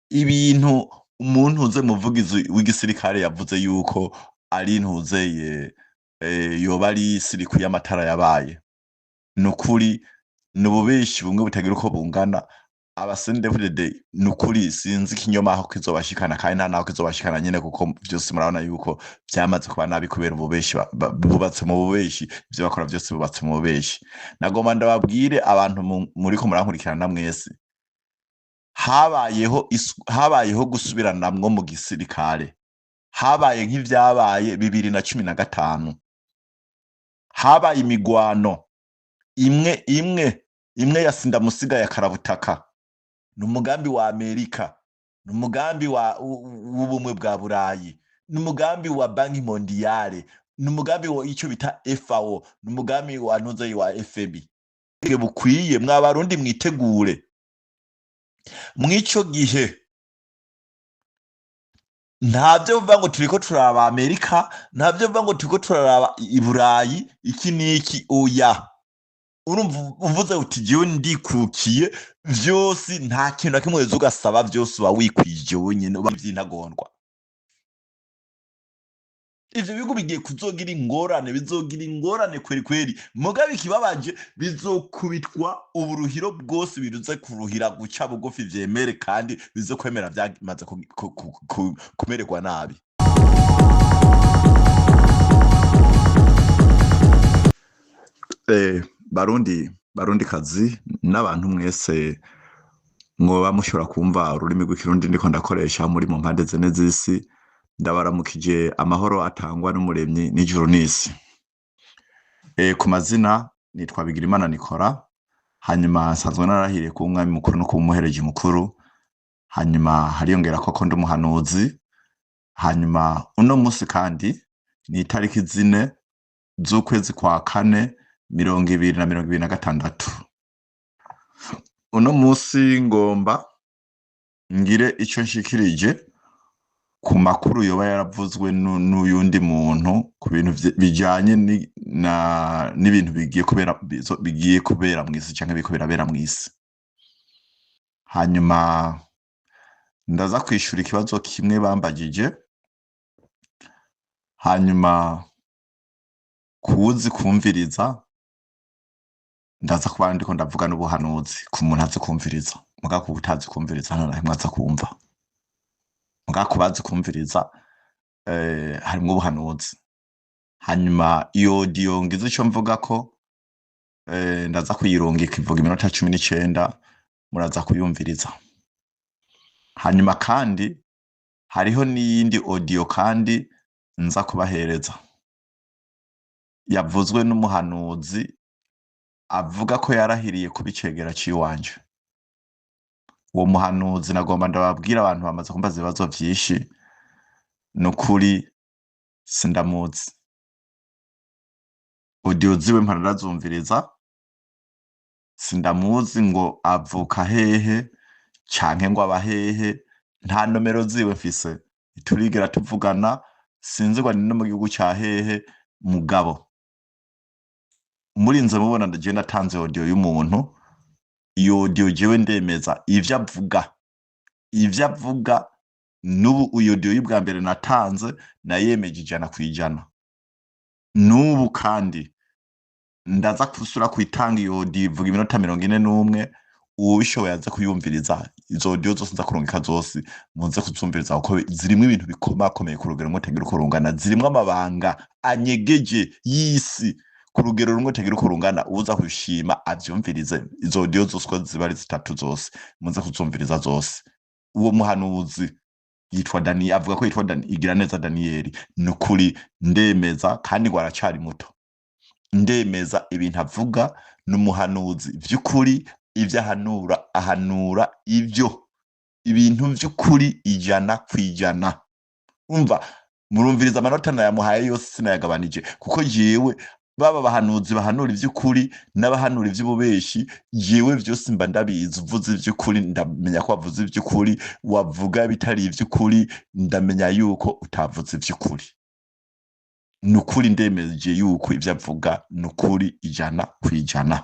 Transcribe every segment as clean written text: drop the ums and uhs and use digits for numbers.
Ibintu umuntu uze muvugizi w'igisirikare yavuze yuko ari ntuzeye yoba ari siriku y'amatara yabaye, nukuri ni ububeshi bumwe butagira uko bungana. Aba CNDD-FDD nukuri sinzi ikinyoma aho kizobashikana, kandi nta naho kizobashikana nyene, kuko vyose murabona yuko vyamaze kuba nabi kubera ububeshi bubatse mu bubeshi. Ivyo bakora vyose bubatse mu bubeshi. Nagomba ndababwire abantu muriko murankurikirana mwese, habayeho gusubiranamwo mu gisirikare, habaye nk'ivyabaye 2015, habaye imigwano imwe imwe imwe ya sindamusiga ya karabutaka. Ni umugambi wa Amerika, ni umugambi w'ubumwe bwa Burayi, ni umugambi wa Banque Mondiale, ni umugambi wa icyo bita FAO, ni umugambi wa ntuzeyi wa FMI. Bukwiye mwa Barundi mwitegure mw'ico gihe. Ntabyo bivuga ngo turiko turaraba Amerika, ntabyo bivuga ngo turiko turaraba i Burayi iki n'iki, oya. Urumva uvuze uti jewe ndikukiye, vyose nta kintu na kimwe weza ugasaba, vyose uba wikwije wenyene, uba vy'intagondwa. Ivyo bihugu bigiye kuzogira ingorane, bizogira ingorane kweri kweri. Mugabe ikibabaje, bizokubitwa uburuhiro bwose, biruze kuruhira guca bugufi vyemere, kandi bize kwemera vyamaze kumererwa nabi. Barundi, Barundi kazi n'abantu mwese mwoba mushobora kumva ururimi rw'ikirundi ndiko ndakoresha muri mu mpande zine z'isi, ndabaramukije amahoro atangwa n'umuremyi n'ijuru n'isi. Ku mazina nitwa Bigirimana Nikora, hanyuma nsanzwe narahiriye kuba umwami mukuru no kuba umuhereji mukuru, hanyuma hariyongera ko ndi umuhanuzi. Hanyuma uno munsi kandi ni itariki 4 z'ukwezi kwa kane 2026. Uno munsi ngomba ngire ico nshikirije ku makuru yoba yaravuzwe n'uyundi muntu ku bintu bijanye n'ibintu bigiye kubera, bigiye kubera mw'isi canke biriko birabera mw'isi. Hanyuma ndaza kwishura ikibazo kimwe bambagije, hanyuma kuwuzi kumviriza ndaza kuba ndiko ndavuga n'ubuhanuzi ku muntu azi kumviriza, muga ku utazi kumviriza nta na rimwe aza kumva. Muga ku bazi kumviriza harimwo ubuhanuzi. Hanyuma iyo audio ngize ico mvuga ko ndaza kuyirungika, ivuga iminota 19, muraza kuyumviriza. Hanyuma kandi hariho n'iyindi audio kandi nza kubahereza yavuzwe n'umuhanuzi avuga ko yarahiriye kuba icegera ciwanje. Uwo muhanuzi nagomba ndababwira, abantu bamaze kumbaza ibibazo vyinshi, nukuri sindamuzi. Audio ziwe mpora ndazumviriza, sindamuzi ngo avuka hehe canke ngo aba hehe, nta nomero ziwe mfise, ntiturigera tuvugana, sinzi ngo ni no mu gihugu ca hehe. Mugabo murinze mubona jewe natanze audio y'umuntu, iyo audio jewe ndemeza ivyo avuga, ivyo avuga n'ubu. Iyo audio y'ubwa mbere natanze nayemeje 100%. N'ubu kandi ndaza gusubira kuyitanga iyo audio, ivuga iminota 41, uwubishoboye aze kuyumviriza. Izo audio zose nza kurungika zose muze kuzumviriza, kuko zirimwo ibintu bikomakomeye ku rugero rumwe utagira uko rungana, zirimwo amabanga anyegeje y'isi ku rugero rumwe utagira uko rungana. Uwuza kubishima avyumvirize izo audio zose uko ziba ari zitatu zose, muze kuzumviriza zose. Uwo muhanuzi yitwa Dani, avuga ko yitwa Dani Igiraneza Daniyeli. Nukuri ndemeza, kandi ngo aracari muto, ndemeza ibintu avuga, n'umuhanuzi vy'ukuri. Ivyo ahanura, ahanura ivyo ibintu vy'ukuri 100%. Umva, murumviriza amanota nayamuhaye yose, sinayagabanije, kuko jewe baba bahanuzi bahanura ivy'ukuri n'abahanura ivy'ububeshi, jewe vyose mba ndabizi. Uvuze ivy'ukuri ndamenya ko wavuze ivy'ukuri, wavuga bitari ivy'ukuri ndamenya yuko utavuze ivy'ukuri. Nukuri ndemeje yuko ivyo avuga nukuri 100%.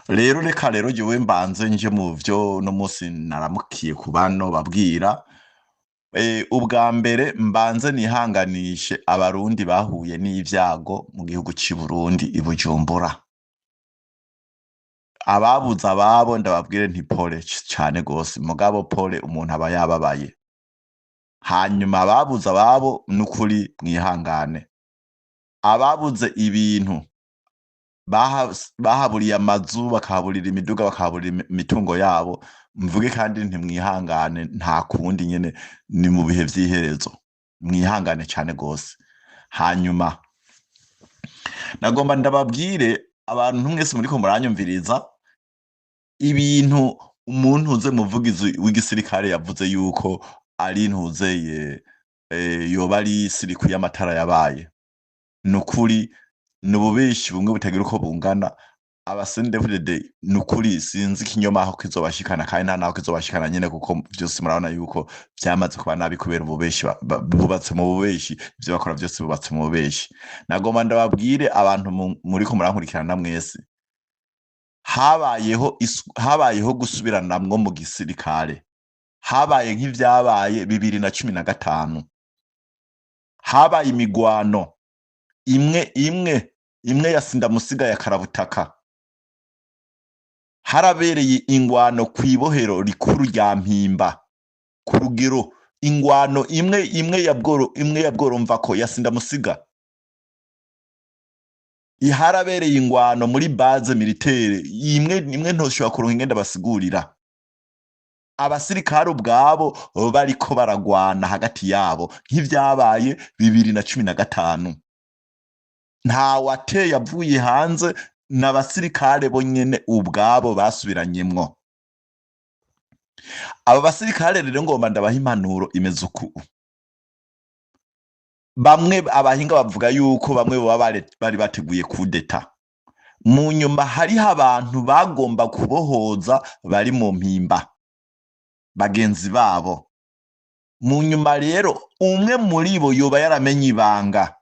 Rero reka rero jewe mbanze nje mu vyo no munsi naramukiye ku bano babwira. Ubwa mbere mbanze nihanganishe abarundi bahuye n'ivyago mu gihugu c'i Burundi i Bujumbura. Ababuze ababo ndababwire nti pole cane gose, mugabo pole umuntu aba yababaye. Hanyuma ababuze ababo n'ukuri mwihangane. Ababuze ibintu bahaburiye amazu, bakahaburira imiduga, bakahaburira imitungo yabo, mvuge kandi ntimwihangane, nta kundi nyene ni mu bihe vy'iherezo, mwihangane cane gose. Hanyuma nagomba ndababwire abantu mwese muriko muranyumviriza ibintu umuntu uze muvugizi w'igisirikare yavuze yuko ari ntuzeye yoba ari siriku y'amatara yabaye. Nukuri ni ububeshi bumwe butagira uko bungana. Aba CNDD-FDD nukuri sinzi ikinyoma aho kizobashikana, kandi nta naho kizobashikana nyene, kuko vyose murabona yuko vyamaze kuba nabi kubera ububeshi bubatse mu bubeshi, ivyo bakora vyose bubatse mu bubeshi. Nagomba ndababwire abantu muriko murankurikirana mwese, habayeho gusubiranamwo mu gisirikare, habaye nk'ivyabaye 2015, habaye imigwano imwe imwe imwe ya Sindamusiga ya Karabutaka, harabereye ingwano kw'ibohero rikuru rya Mpimba ku rugero, ingwano imwe imwe ya bworo, imwe ya bworo mvako ya Sindamusiga, harabereye ingwano muri base militaire imwe imwe ntoshobora kuronka ingenda basigurira. Abasirikare ubwabo bariko baragwana hagati yabo nk'ivyabaye 2015, nta wateye avuye hanze, n'abasirikare bonyene ubwabo basubiranyemwo. Aba basirikare rero ngomba ndabaha impanuro imeze uku. Bamwe abahinga bavuga yuko bamwe baba bari bateguye kudeta, mu nyuma hariho abantu bagomba kubohoza bari mu Mpimba bagenzi babo. Mu nyuma rero umwe muri bo yoba yaramenye ibanga.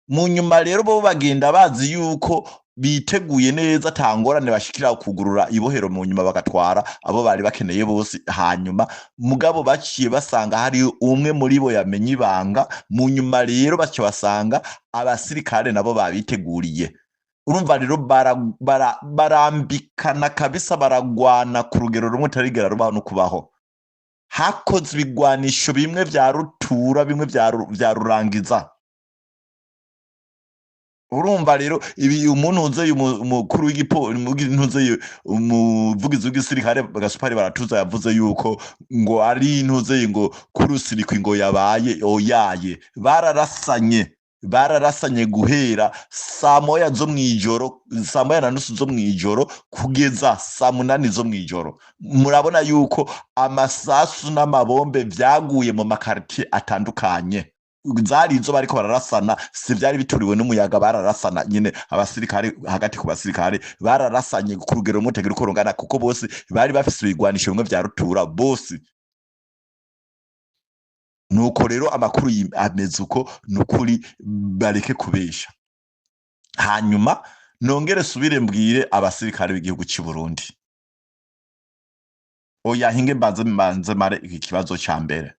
Mu nyuma rero bo bagenda bazi yuko biteguye neza atangorane bashikira kugurura ibohero, mu nyuma bagatwara abo bari bakeneye bose. Hanyuma mugabo baciye basanga hari umwe muri bo yamenye ibanga. Mu nyuma rero baca basanga abasirikare nabo babiteguriye. Urumva rero barambikana kabisa, baragwana ku rugero rumwe utarigera rubaho no kubaho. Hakozwe ibigwanisho bimwe vya rutura, bimwe vya rurangiza. Urumva rero ibi umuntu uzeye umukuru w'igipo ntuzeye umuvugizi w'igisirikare Gasupari Baratuza yavuze yuko ngo ari ntuzeye ngo kurusirikwi ngo yabaye oyaye. Bararasanye guhera saa moya zo mw'ijoro, saa moya na nusu zo mw'ijoro kugeza saa munani zo mw'ijoro. Murabona yuko amasasu n'amabombe vyaguye mu makartier atandukanye, zari izo bariko bararasana, si vyari bituriwe n'umuyaga, bararasana nyene abasirikare hagati ku basirikare bararasanye ku rugero rumwe utagira uko rungana, kuko bose bari bafise ibigwanisho bimwe vya rutura bose. Nuko rero amakuru ameze uko, nukuri bareke kubesha. Hanyuma nongere subire mbwire abasirikare b'igihugu cy'u Burundi, oya hinge mbanze mare iki kibazo ca mbere.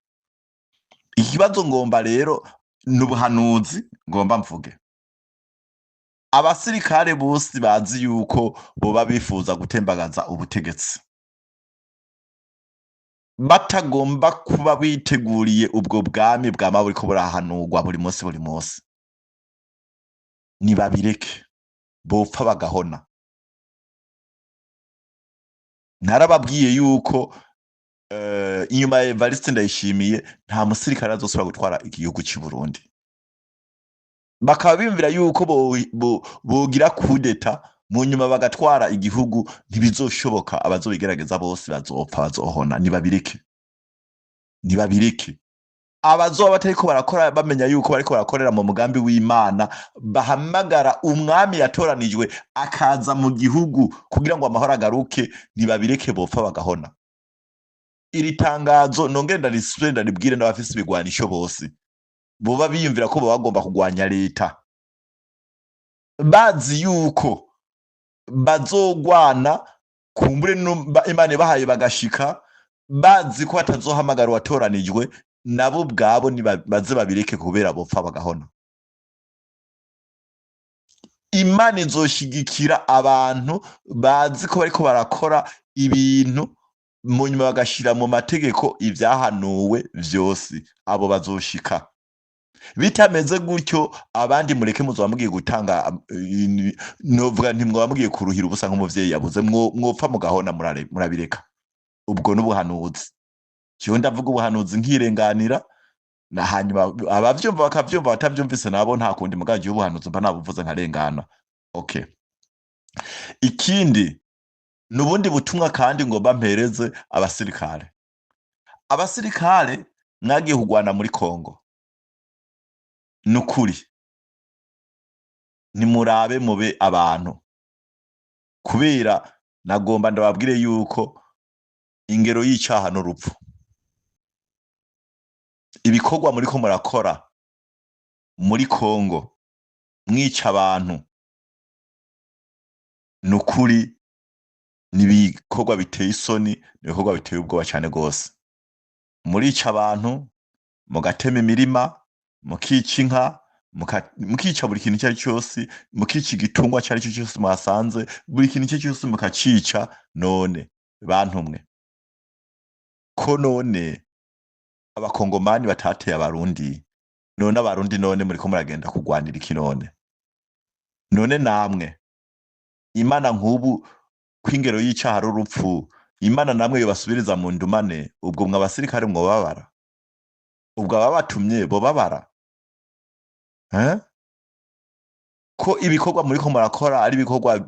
Ikibazo ngomba rero n'ubuhanuzi ngomba mvuge, abasirikare bose bazi yuko boba bifuza gutembagaza ubutegetsi batagomba kuba biteguriye ubwo bwami bwama buriko burahanurwa buri munsi buri munsi, nibabireke bopfa bagahona. Narababwiye yuko inyuma ya Evariste Ndayishimiye nta musirikare azosubira gutwara igihugu cy'u Burundi. Bakaba biyumvira yuko bogira kudeta mu nyuma bagatwara igihugu, ntibizoshoboka. Abazobigerageza bose bazopfa, bazohona. Nibabireke, nibabireke. Abazoba batariko barakora bamenya yuko bariko barakorera mu mugambi w'Imana, bahamagara umwami yatoranijwe akaza mu gihugu kugira ngo amahoro agaruke, nibabireke bopfa bagahona. Iri tangazo nongere ndarisubire ndaribwire n'abafise ibigwanisho bose boba biyumvira ko boba bagomba kugwanya leta, bazi yuko bazogwana. Kumbure Imana ibahaye bagashika bazi ko batazohamagara uwatoranijwe, nabo ubwabo baze babireke kubera bopfa bagahona. Imana izoshigikira abantu bazi ko bariko barakora ibintu, mu nyuma bagashira mu mategeko ivyahanuwe vyose, abo bazoshika. Bitameze gutyo, abandi mureke, muzoba mugiye gutanga, novuga nti mwoba mugiye kuruhira ubusa nk'umuvyeyi yabuze, mwopfa mugahona, murabireka. Ubwo n'ubuhanuzi, jewe ndavuga ubuhanuzi nkirenganira, na hanyuma abavyumva bakavyumva, batavyumvise nabo nta kundi, mugabo jewe ubuhanuzi mba nabuvuze nkarengana. Okay, ikindi nubundi butumwa kandi ngomba mpereze abasirikare. Abasirikare mwagiye kugwana muri Kongo, nukuri nimurabe mube abantu, kubera nagomba ndababwire yuko ingero y'icaha n'urupfu. Ibikorwa muriko murakora muri Kongo mwica abantu, nukuri nibikorwa biteye isoni, nibikorwa biteye ubwoba cyane gose. Murica abantu, mugatema imirima, mukica inka, mukica buri kintu icyo ari cyose, mukica igitungwa icyo ari cyo cyose muhasanze, buri kintu icyo ari cyo cyose mukacica. None bantu mwe, ko none abakongomani batateye abarundi, none abarundi none muriko muragenda kugwanira iki? None none namwe Imana nk'ubu kw'ingero y'icaha ari urupfu, Imana namwe yobasubiriza mu ndumane, ubwo mwe abasirikare mwobabara? Ubwo ababatumye bobabara? Eh? Ko ibikorwa muriko murakora ari ibikorwa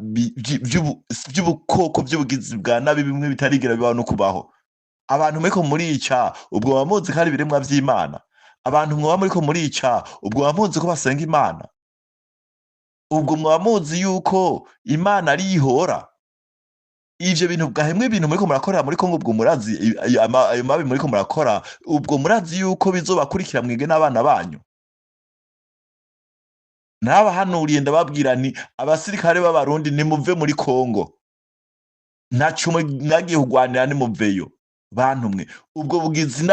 vy'ubukoko, vy'ubugizi bwa nabi, bimwe bitarigera bibaho no kubaho. Abantu muriko murica, ubwo muba muzi ko ari ibiremwa vy'Imana? Abantu mwoba muriko murica, ubwo muba muzi ko basenga Imana? Ubwo muba muzi yuko Imana ari ihora ivyo bintu bwahemwe? Ibintu muriko murakorera muri Kongo, ubwo murazi ayo mabi muriko murakora? Ubwo murazi yuko bizobakurikira mwige n'abana banyu? Narabahanuriye, ndababwira nti abasirikare b'abarundi nimuve muri Kongo, ntaco mwagiye kugwanira, nimuveyo. Bantu mwe, ubwo bugizi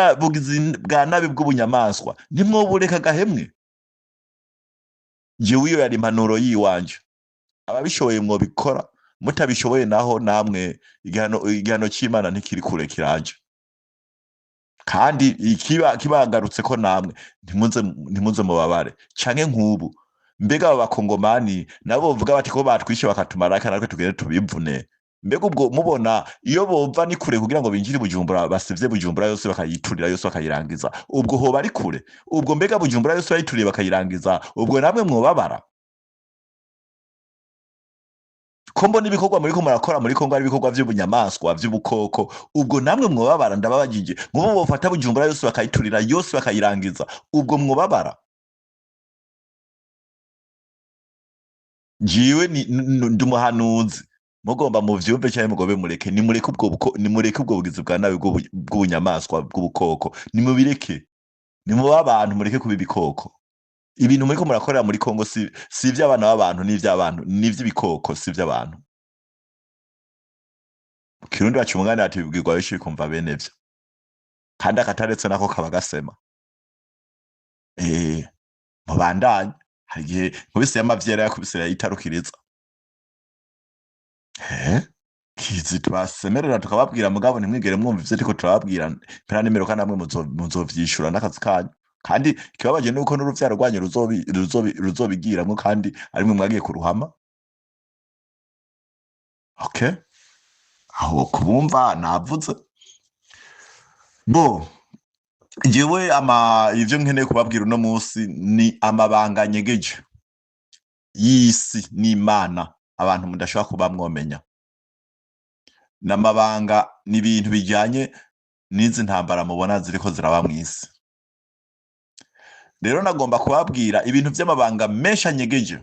bwa nabi bw'ubunyamaswa ntimwobureka gahemwe. Jewe iyo yari impanuro yiwanje, ababishoboye mwobikora, mutabishoboye naho namwe igihano c'Imana ntikiri kure, kiraje. Kandi ikiba kibagarutse ko namwe ntimuze mubabare. Canke nk'ubu mbega aba bakongomani nabo bavuga bati ko batwishe bakatumara, natwe tugende tubivune. Mbega ubwo mubona iyo bova ni kure kugira ngo binjire Bujumbura, basivye Bujumbura yose bakayiturira yose bakayirangiza, ubwo hoba ari kure? Ubwo mbega Bujumbura yose bayituriye bakayirangiza, ubwo namwe mwobabara? Ko mbona ibikorwa muriko murakora muri Kongo ari ibikorwa vy'ubunyamaswa, vy'ubukoko, ubwo namwe mwobabara? Ndababajije, nk'ubu bofata Bujumbura yose bakayiturira yose bakayirangiza, ubwo mwobabara? Jiwe ndi umuhanuzi, mugomba muvyumve canke mugobe mureke, nimureke ubwo nimureke ubwo bugizi bwa nabi bw'ubunyamaswa bw'ubukoko, nimubireke, nimube abantu, mureke kuba ibikoko. Ibintu muriko murakorera muri Kongo si ivy'abana b'abantu, ni ivy'abantu, ni ivy'ibikoko, si ivy'abantu. Mu Kirundi baca umugani ati bibwirwa benshi bikumva bene vyo, kandi akataretse nako kaba gasema. Mubandanye, hari igihe nkubise y'amavyera yakubise yayitarukiriza. Kizi tubasemerera tukababwira, mugabo ntimwigere mwumva ivyo turiko turababwira. Mpera n'imperuka namwe muzovyishura n'akazi kanyu. Kandi ikibabaje nuko n'uruvyaro rwanyu ruzobigiramwo, kandi arimwe mwagiye kuruhama. Okay, aho kubumva navuze bo jewe ama ivyo nkeneye kubabwira uno munsi ni amabanga nyegeje y'isi n'Imana abantu mudashobora kuba mwomenya. N'amabanga ni ibintu bijanye n'izi ntambara mubona ziriko ziraba mw'isi. Rero nagomba kubabwira ibintu vy'amabanga menshi anyegeje.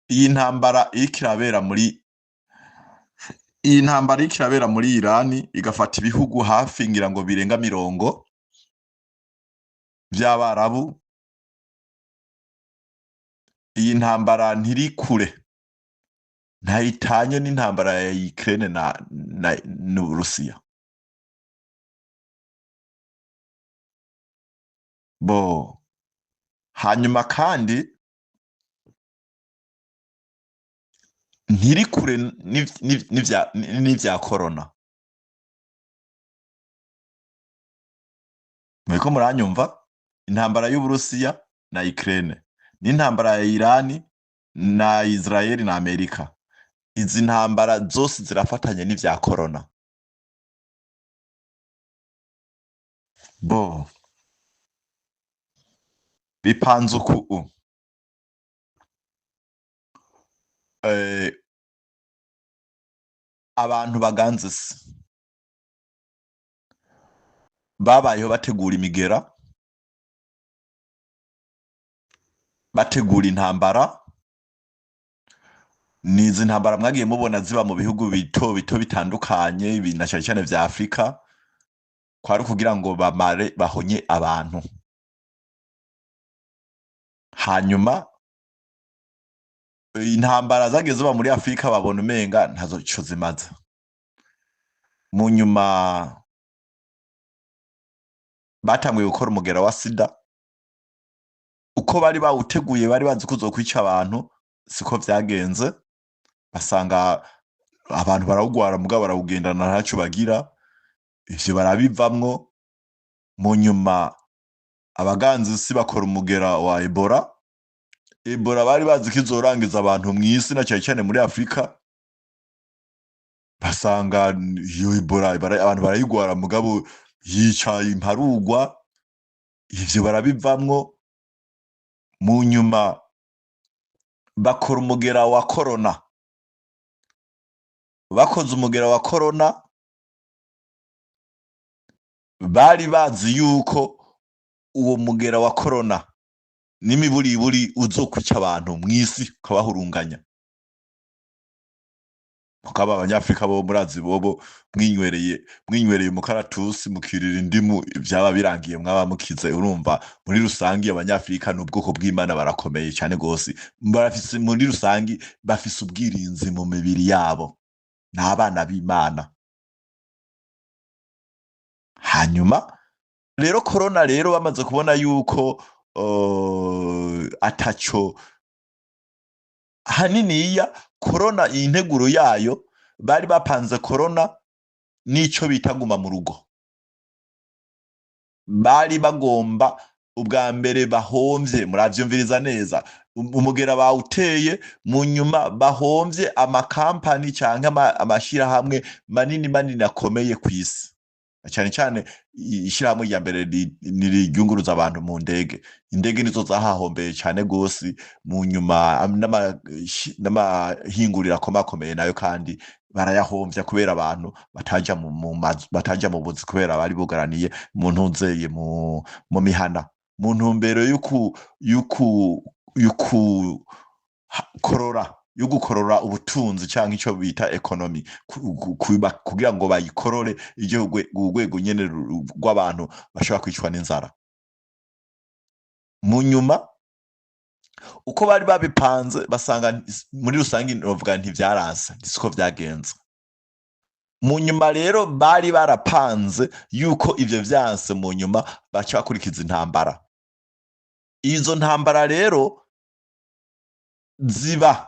Iyi ntambara iriko irabera muri, iyi ntambara iriko irabera muri Irani, igafata ibihugu hafi ngira ngo birenga mirongo vy'Abarabu. Iyi ntambara ntiri kure, ntayitanye n'intambara ya Ukraine na n'Uburusiya. Bo hanyuma kandi ntiri kure n'ivya corona. Muriko muranyumva? Intambara y'Uburusiya na Ukraine n'intambara ya Irani na Israel na Amerika, izi ntambara zose zirafatanye n'ivya corona. Bo bipanze uku: abantu baganze isi babayeho bategura imigera, bategura intambara. Nizi ntambara mwagiye mubona ziba mu bihugu bito bito bitandukanye, na cyane cyane vya Afrika, kwari kugira ngo bamare bahonye abantu. Hanyuma intambara zagiye ziba muri Afrika babona umenga ntazo ico zimaze. Mu nyuma batanguye gukora umugera wa sida, uko bari bawuteguye bari bazi ko uzokwica abantu, siko vyagenze. Basanga abantu barawugwara mugabo barawugendana ntaco bagira, ivyo barabivamwo. Mu nyuma abaganzi isi bakora umugera wa Ebola. Ebola bari bazi ko izorangiza abantu mw'isi na cyane cyane muri Afrika, basanga iyo Ebola abantu barayigwara mugabo yica imparugwa, ivyo barabivamwo. Mu nyuma bakora umugera wa corona. Bakoze umugera wa corona bari bazi yuko uwo mugera wa corona n'imiburiburi uzokwica abantu mw'isi ukabahurunganya. Mugabo abanyafrika bo murazi bobo mw'inywereye umukaratusi mukirira indimu vyaba birangiye mwaba mukize. Urumva muri rusangi abanyafrika n'ubwoko bw'Imana barakomeye cyane gose, barafise muri rusangi bafise ubwirinzi mu mibiri yabo, n'abana b'Imana. Hanyuma rero corona rero bamaze kubona yuko ataco haniniya corona, integuro yayo bari bapanze corona n'ico bita guma mu rugo. Bari bagomba ubwa mbere bahomvye, muravyumviriza neza, umugera bawuteye, mu nyuma bahomvye amakampani canke amashirahamwe manini manini akomeye kw'isi, cyane cyane ishirahamwe rya mbere riryunguruza abantu mu ndege. Indege nizo zahahombeye cyane gose. Mu nyuma n'amahinguriro akomakomeye nayo kandi barayahomvya kubera abantu bataja mu mazu, bataja mu buzi kubera bari bugaraniye mu ntunzeye mu mihana, mu ntumbero yo gukorora ubutunzi canke ico bita economy, kugira ngo bayikorore ije urwego nyene rw'abantu bashobora kwicwa n'inzara. Mu nyuma uko bari babipanze basanga muri rusangi novuga ntivyaranse, siko vyagenze. Mu nyuma rero bari barapanze yuko ivyo vyanse, mu nyuma baca bakurikiza intambara. Izo ntambara rero ziba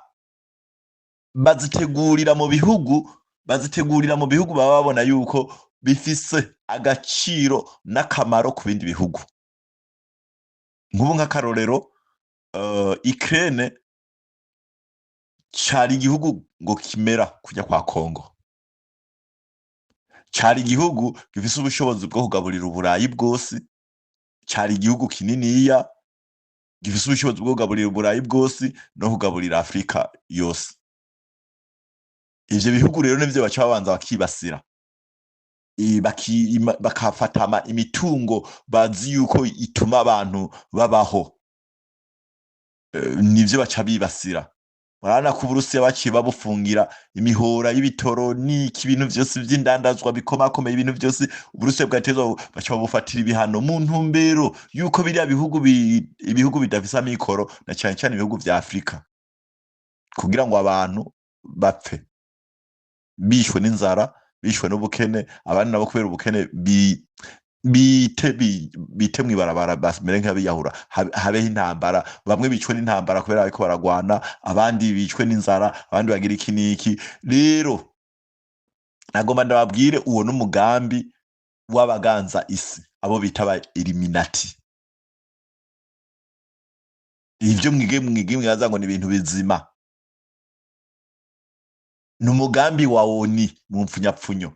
bazitegurira mu bihugu, bazitegurira mu bihugu baba babona yuko bifise agaciro n'akamaro ku bindi bihugu. Nk'ubu nk'akarorero, Ukraine cari igihugu ngo kimera kujya kwa Kongo, cari igihugu gifise ubushobozi bwo kugaburira Uburayi bwose, cari igihugu kininiya gifise ubushobozi bwo kugaburira Uburayi bwose no kugaburira Afrika yose. Ivyo bihugu rero nivyo baca babanza bakibasira, bakafata imitungo bazi yuko ituma abantu babaho, nivyo baca bibasira. Murabona ko Uburusiya baciye babufungira imihora y'ibitoro n'iki, ibintu vyose vy'indandazwa bikomakomeye, ibintu vyose Uburusiya bwatezwa baca babufatira ibihano mu ntumbero yuko biriya bihugu ibihugu bidafise amikoro, na cane cane ibihugu vya Afrika, kugira ngo abantu bapfe bishwe n'inzara, bishwe n'ubukene, abandi nabo kubera ubukene bite mw'ibarabara, bamere nk'abiyahura, habeho intambara, bamwe bicwe n'intambara kubera bariko baragwana, abandi bicwe n'inzara, abandi bagira iki n'iki. Rero nagomba ndababwire, uwo n'umugambi w'abaganza isi, abo bita aba Illuminati. Ivyo mwige mwibaza ngo ni ibintu bizima, ni umugambi wa ONU mu mpfunyapfunyo,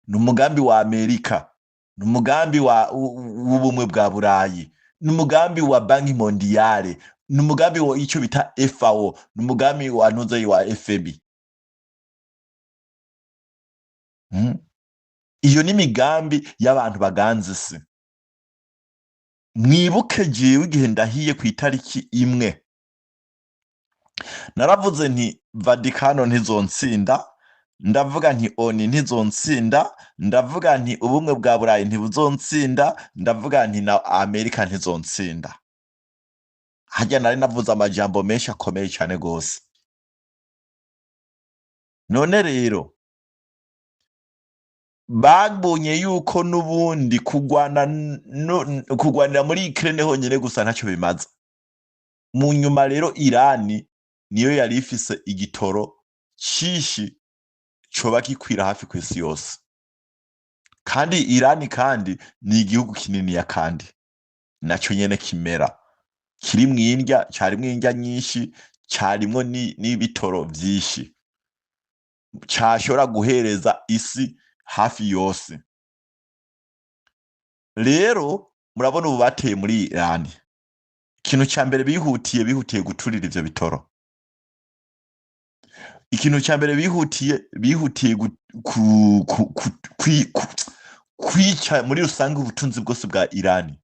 ni umugambi wa Amerika, ni umugambi w'ubumwe bwa Burayi, ni umugambi wa Banque Mondiale, ni umugambi wa ico bita FAO, ni umugambi wa ntuze wa FMI. Iyo ni imigambi y'abantu baganza isi. Mwibuke jewe igihe ndahiye ku itariki 1, naravuze nti Vatikano ntizonsinda, ndavuga nti ONU ntizonsinda, ndavuga nti ubumwe bwa Burayi ntibuzonsinda, ndavuga nti na Amerika ntizonsinda. Harya nari navuze amajambo menshi akomeye cane gose. None rero babonye yuko n'ubundi kugwanira muri Ukraine honyene gusa ntacyo bimaze. Mu nyuma rero Irani niyo yari ifise igitoro cishi coba gikwira hafi kw'isi yose. Kandi Irani kandi ni igihugu kininiya, kandi naco nyene kimera kirimwo indya, carimwo indya nyinshi, carimwo n'ibitoro vyinshi, cashobora guhereza isi hafi yose. Rero murabona ubu bateye muri Irani, ikintu ca mbere bihutiye guturira ivyo bitoro. Ikintu ca mbere bihutiye kwica muri rusange ubutunzi bwose bwa Irani.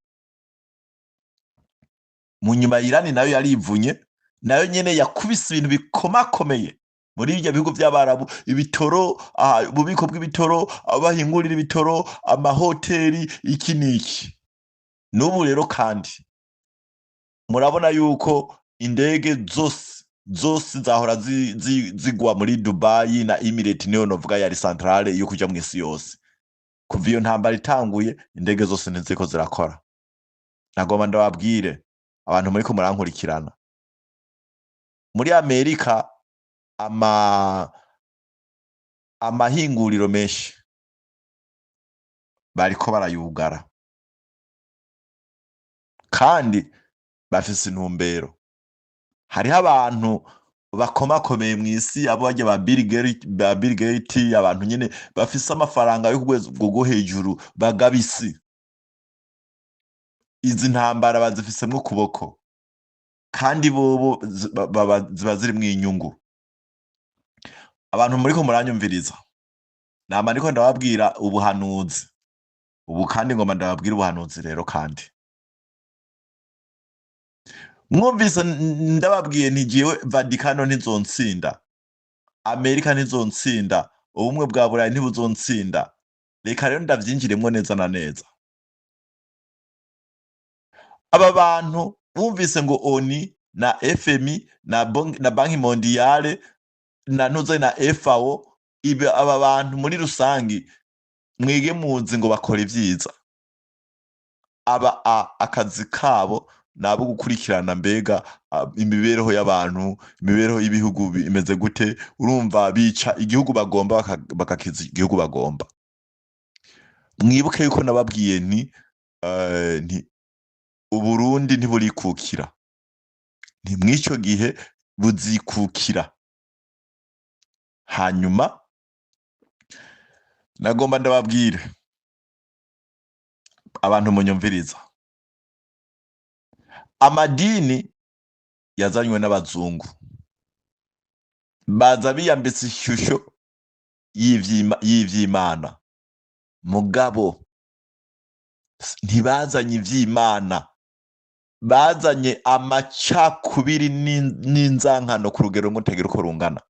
Mu nyuma Irani nayo yarivunye, nayo nyene yakubise ibintu bikomakomeye muri ibyo bihugu by'Abarabu, ibitoro, ububiko bw'ibitoro, aho bahingurira ibitoro, amahoteli, iki n'iki. N'ubu rero kandi murabona yuko indege zose zose zahora zigwa muri Dubai na Emirate, niyo novuga yari centrale yo kuja mw'isi yose. Kuva iyo ntambara itanguye, indege zose ntiziko zirakora. Nagomba ndababwire abantu muriko murankurikirana, muri Amerika amahinguriro menshi bariko barayugara, kandi bafise intumbero. Hariho abantu bakomakomeye mw'isi, abo barya ba Bill Gates, ba Bill Gates, abantu nyene bafise amafaranga yo ku rwego rwo hejuru bagaba isi. Izi ntambara bazifisemwo ukuboko, kandi bobo ziba zirimwo inyungu. Abantu muriko muranyumviriza, nama ndiko ndababwira ubuhanuzi ubu, kandi ngoma ndababwira ubuhanuzi rero. Kandi mwumvise ndababwiye nti jewe Vatikano ntizonsinda, Amerika ntizonsinda, ubumwe bwa Burayi ntibuzonsinda. Reka rero ndavyinjiremwo neza na neza. Aba bantu bumvise ngo ONU na FMI na Banque Mondiale na ntuze na FAO, ibi aba bantu muri rusangi mwige muzi ngo bakora ivyiza. Aba akazi kabo nabo gukurikirana mbega imibereho y'abantu, imibereho y'ibihugu imeze gute. Urumva bica igihugu bagomba, bakakiza igihugu bagomba. Mwibuke yuko nababwiye nti Uburundi ntiburikukira, nti mw'ico gihe buzikukira. Hanyuma nagomba ndababwire abantu munyumviriza, amadini yazanywe n'abazungu, baza biyambitse ishusho y'ivy'Imana, mugabo ntibazanye ivy'Imana. Bazanye amacakubiri n'inzankano ku rugero rumwe rutagira uko rungana.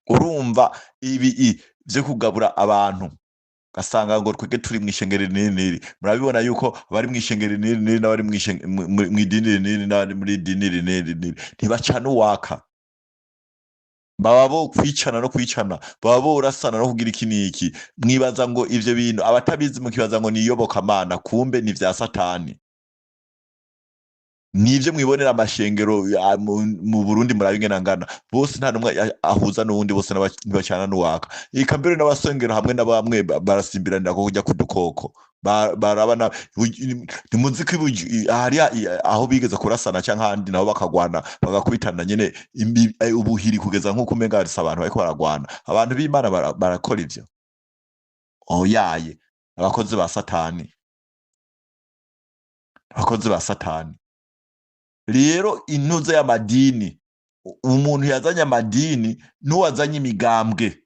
Urumva ibi vyo kugabura abantu, ugasanga ngo twebwe turi mw'ishengero rinini niri. Murabibona yuko abari mw'ishengero rinini niri n'abari mw'idini rinini n'abari muri idini rinini rinini ntibacana uwaka, baba bo kwicana no kwicana, baba borasana no kugira iki n'iki. Mwibaza ngo ivyo bintu, abatabizi mukibaza ngo ni iyobokamana, kumbe ni vya Satani. Nivyo mwibonera amashengero mu Burundi, murabe ingene angana bose, nta numwe ahuza n'uwundi, bose ntibacana n'uwaka. Eka mbere n'abasengero hamwe na bamwe barasimbiranira ko kujya kudukoko. Barabana ntimuzi ko hariya aho bigeze kurasana canke ahandi nabo bakagwana, bagakubitana nyene ubuhiri kugeza nk'uko umenga harisa abantu bariko baragwana. Abantu b'Imana barakora ivyo? Oyaye, abakozi ba Satani, abakozi ba Satani. Rero intuze y'amadini, umuntu yazanye amadini n'uwazanye imigambwe,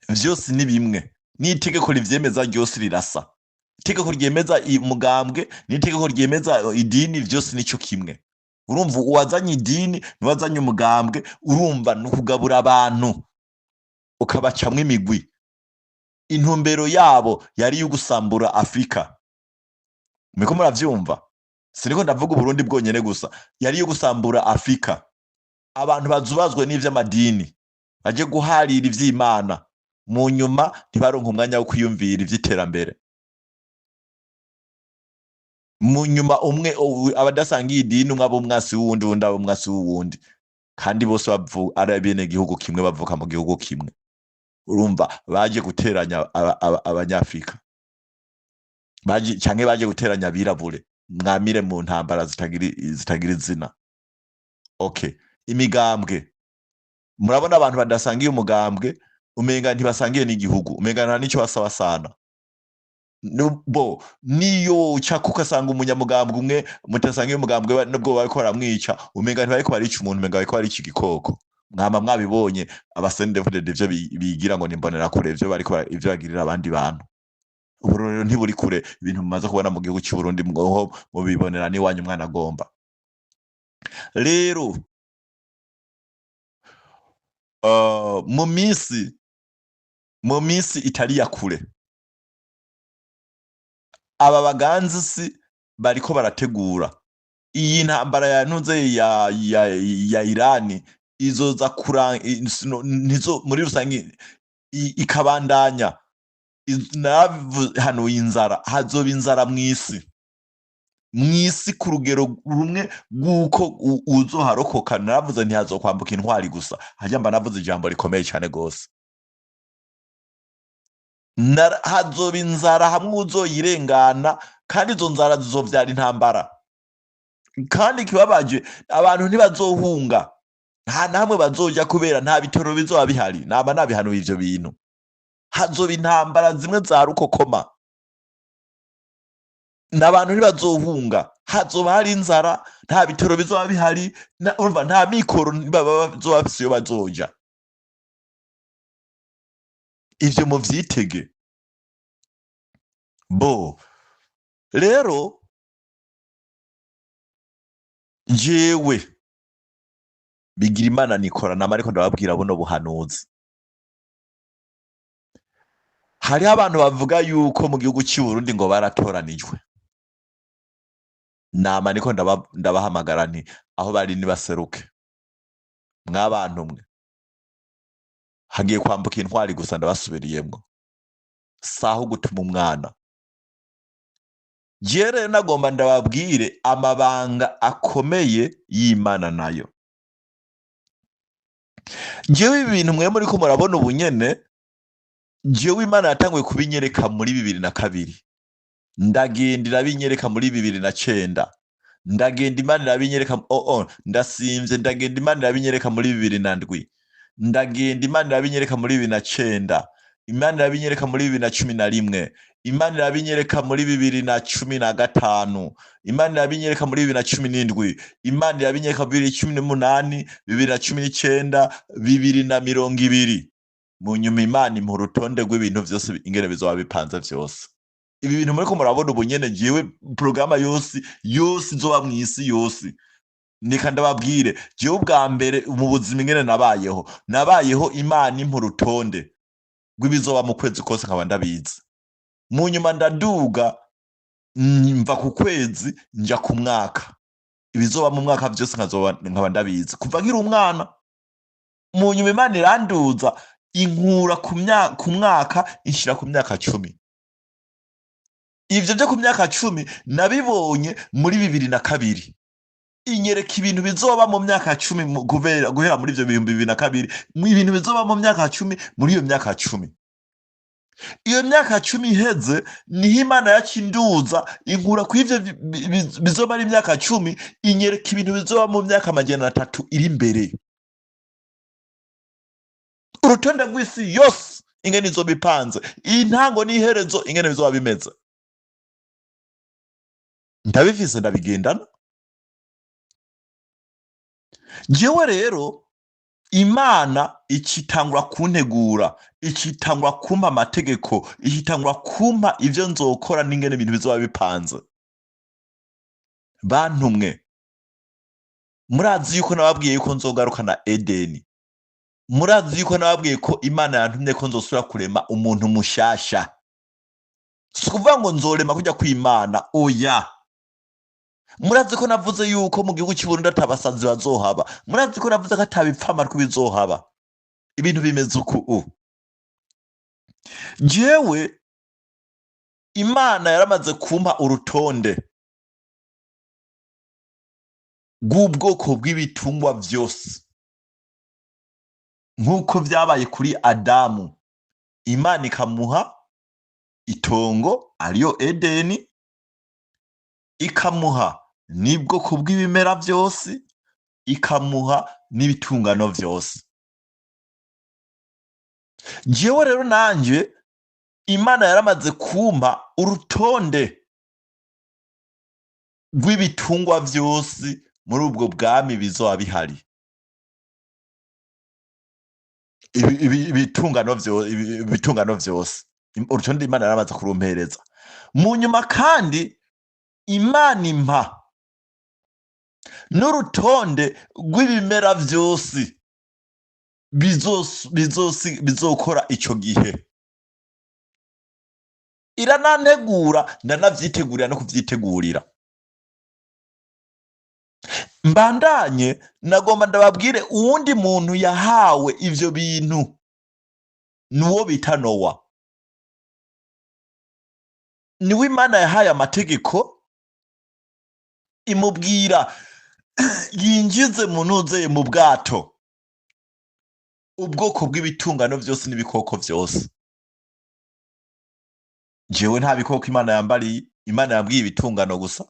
vyose ni bimwe, n'itegeko rivyemeza ryose rirasa. Itegeko ryemeza umugambwe n'itegeko ryemeza idini vyose nico kimwe. Urumva uwazanye idini n'uwazanye umugambwe, urumva ni ukugabura abantu ukabacamwo imigwi. Intumbero yabo yari iyo gusambura Afurika. Muriko muravyumva? Siniko ndavuga Uburundi bwonyene gusa, yari iyo gusambura Afurika. Abantu bazubazwe n'ivy'amadini, baje guharira ivy'Imana, mu nyuma ntibaronke umwanya wo kwiyumvira ivy'iterambere. Mu nyuma umwe abadasangiye idini, umwe aba umwasi w'uwundi, uwundi aba umwasi w'uwundi, kandi bose ari bene gihugu kimwe, bavuka mu gihugu kimwe. Urumva baje guteranya abanyafrika, baje canke baje guteranya abirabure, mwamire mu ntambara zitagira izina. Okay, imigambwe, murabona abantu badasangiye umugambwe umenga ntibasangiye n'igihugu, umenga nta nico basabasana. Bo niyo uca kuko asanga umunyamugambwe umwe mutasangiye umugambwe, nubwo bariko baramwica umenga ntibariko barica umuntu, umenga bariko barica igikoko. Mwama mwabibonye aba CNDD-FDD ivyo bigira ngo nimbonera kure, ivyo bariko ivyo bagirira abandi bantu. Ubu rero ntiburi kure, ibintu mumaze kubona mu gihugu cy'u Burundi mwoho mubibonera n'iwanyu umwana agomba. Rero mu minsi itari ya kure, aba baganzi si bariko barategura iyi ntambara ya ntuze ya Irani izoza nizo muri rusange ikabandanya. Nahanuye inzara, hazoba inzara mw'isi ku rugero rumwe rw'uko uzoharokoka. Naravuze ntihazokwambuka intwari gusa, harya mba navuze ijambo rikomeye cyane gose. Hazoba inzara hamwe uzoyirengana, kandi izo nzara zizovyara intambara. Kandi ikibabaje, abantu ntibazohunga, nta namwe bazoja, kubera nta bitoro bizoba bihari. Naba nabihanuye ivyo bintu. Hazoba intambara zimwe za rukokoma n'abantu ntibazohunga, hazoba hari inzara, nta bitoro bizoba bihari, urumva nta mikoro baba bazoba bafise iyo bazoja. Ivyo muvyitege. Bo rero jewe Bigirimana Nikora nama ariko ndababwira buno buhanuzi. Hariho abantu bavuga yuko mu gihugu cy'u Burundi ngo baratoranijwe. Nama niko ndabahamagara nti aho bari nibaseruke. Mwabantu mwe, hagiye kwambuka intwari gusa, ndabasubiriyemwo, saho gutuma umwana. Jewe rero nagomba ndababwire amabanga akomeye y'Imana nayo. Jewe ibi bintu mwe muriko murabona ubu nyene, jewe Imana yatanguye kubinyereka muri 2002, ndagenda irabinyereka muri 2009, ndagenda Imana irabinyereka. Oh, ndasimvye. Ndagenda Imana irabinyereka muri 2007, ndagenda Imana irabinyereka muri 2009, Imana irabinyereka muri 2011, Imana irabinyereka muri 2015, Imana irabinyereka muri 2017, Imana irabinyereka muri 2018, 2019, 2020. Mu nyuma Imana impa urutonde rw'ibintu vyose ingene bizoba bipanze vyose. Ibi bintu muriko murabona ubu nyene, jewe porogaramu yose yose izoba mw'isi yose, nika ndababwire, jewe ubwa mbere mu buzima ingene nabayeho, nabayeho Imana impa urutonde rw'ibizoba mu kwezi kose, nkaba ndabizi. Mu nyuma ndaduga, mva ku kwezi nja ku mwaka, ibizoba mu mwaka vyose nkaba ndabizi kuva nkiri umwana. Mu nyuma Imana iranduza, inkura ku mwaka, inshira ku myaka 10. Ivyo vyo ku myaka 10 nabibonye muri 2002, inyereka ibintu bizoba mu myaka 10, guhera muri ivyo 2002, ibintu bizoba mu myaka 10. Muri iyo myaka 10, iyo myaka 10 iheze, niho Imana yacinduza, inkura ku ivyo bizoba ari imyaka 10, inyereka ibintu bizoba mu myaka 300 iri imbere, urutonde rw'isi yose ingene izoba ipanze, intango n'iherezo ingene bizoba bimeze. Ndabifise, ndabigendana. Jewe rero Imana ikitangura kuntegura, ikitangura kumpa amategeko, ikitangura kumpa ivyo nzokora n'ingene ibintu bizoba bipanze. Bantumwe, murazi yuko nababwiye yuko nzogarukana Edeni. Murazi yuko nababwiye ko Imana yantumye ko nzosubira kurema umuntu mushasha. Si ukuvuga ngo nzorema kujya kw'Imana, oya. Murazi ko navuze yuko mu gihugu cy'u Burundi atabasazi bazohaba. Murazi ko navuze ko atabipfamatwi bizohaba. Ibintu bimeze uku. Jewe Imana yaramaze kumpa urutonde rw'ubwoko bw'ibitungwa vyose, nk'uko vyabaye kuri Adamu, Imana ikamuha itongo ariyo Edeni, ikamuha n'ubwoko bw'ibimera vyose, ikamuha n'ibitungano vyose. Jewe rero nanje Imana yaramaze kumpa urutonde rw'ibitungwa vyose muri ubwo bwami bizoba bihari, ibitungano vyose. Urutonde Imana yaramaze kurumpereza. Mu nyuma kandi Imana impa n'urutonde rw'ibimera vyose bizokora ico gihe. Iranantegura, ndanavyitegurira no kuvyitegurira. Mbandanye, nagomba ndababwire uwundi muntu yahawe ivyo bintu, nuwo bita Nowa. Niwe Imana yahaye amategeko, imubwira yinjize mu ntuzeye mu bwato ubwoko bw'ibitungano vyose n'ibikoko vyose. Jewe nta bikoko Imana yambariye, Imana yambwiye ibitungano gusa.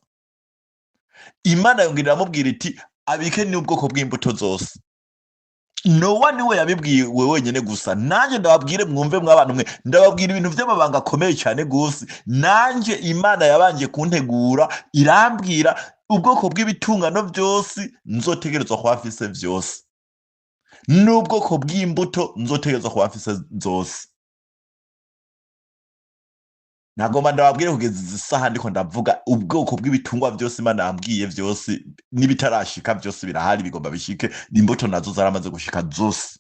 Imana yongera iramubwira iti abike n'ubwoko bw'imbuto zose. Nowa niwe yabibwiwe wenyene gusa. Nanjye ndababwire, mwumve mw'abantu mwe, ndababwira ibintu vy'amabanga akomeye cyane gose. Nanjye Imana yabanje kuntegura, irambwira ubwoko bw'ibitungano vyose nzotegerezwa kuba mfise vyose, n'ubwoko bw'imbuto nzotegerezwa kuba mfise zose. Nagomba ndababwire, kugeza izi saha ndiko ndavuga, ubwoko bw'ibitungwa vyose Imana yambwiye vyose n'ibitarashika vyose birahari, bigomba bishike. Imbuto nazo zaramaze gushika zose,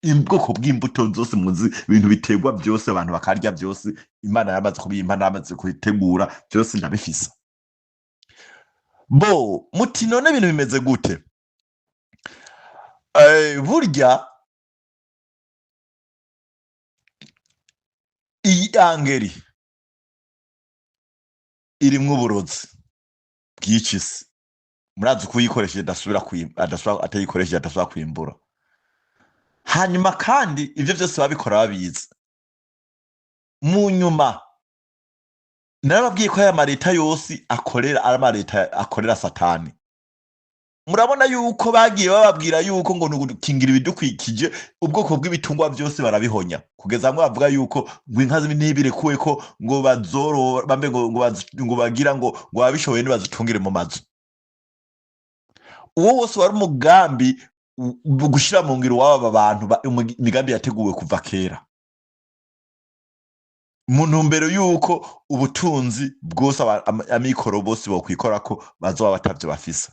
ubwoko bw'imbuto zose muzi, ibintu biterwa vyose abantu bakarya vyose, Imana yaramaze kubimpa, naramaze kubitegura vyose, ndabifise. Bo muti none ibintu bimeze gute? Burya iyi angeri irimwo uburozi bw'iki si. Murazi ko uyikoresheje adasubira, atayikoresheje adasubira kwimbura. Hanyuma kandi ivyo vyose babikora babizi. Mu nyuma narababwiye ko aya mareta yose akorera ari amareta akorera Satani. Murabona yuko bagiye bababwira yuko ngo nugukingira ibidukwikije, ubwoko bw'ibitungwa byose barabihonya, kugeza hamwe bavuga yuko ngo inka ntibirekuwe ko ngo bazorora, bambe ngo bagira ngo ababishoboye ntibazitungire mu mazu. Uwo wose wari umugambi gushira mu ngiro w'aba bantu, imigambi yateguwe kuva kera. Mu ntumbero y'uko ubutunzi bwose amikoro bose bokwikorako bazoba batavyo bafise.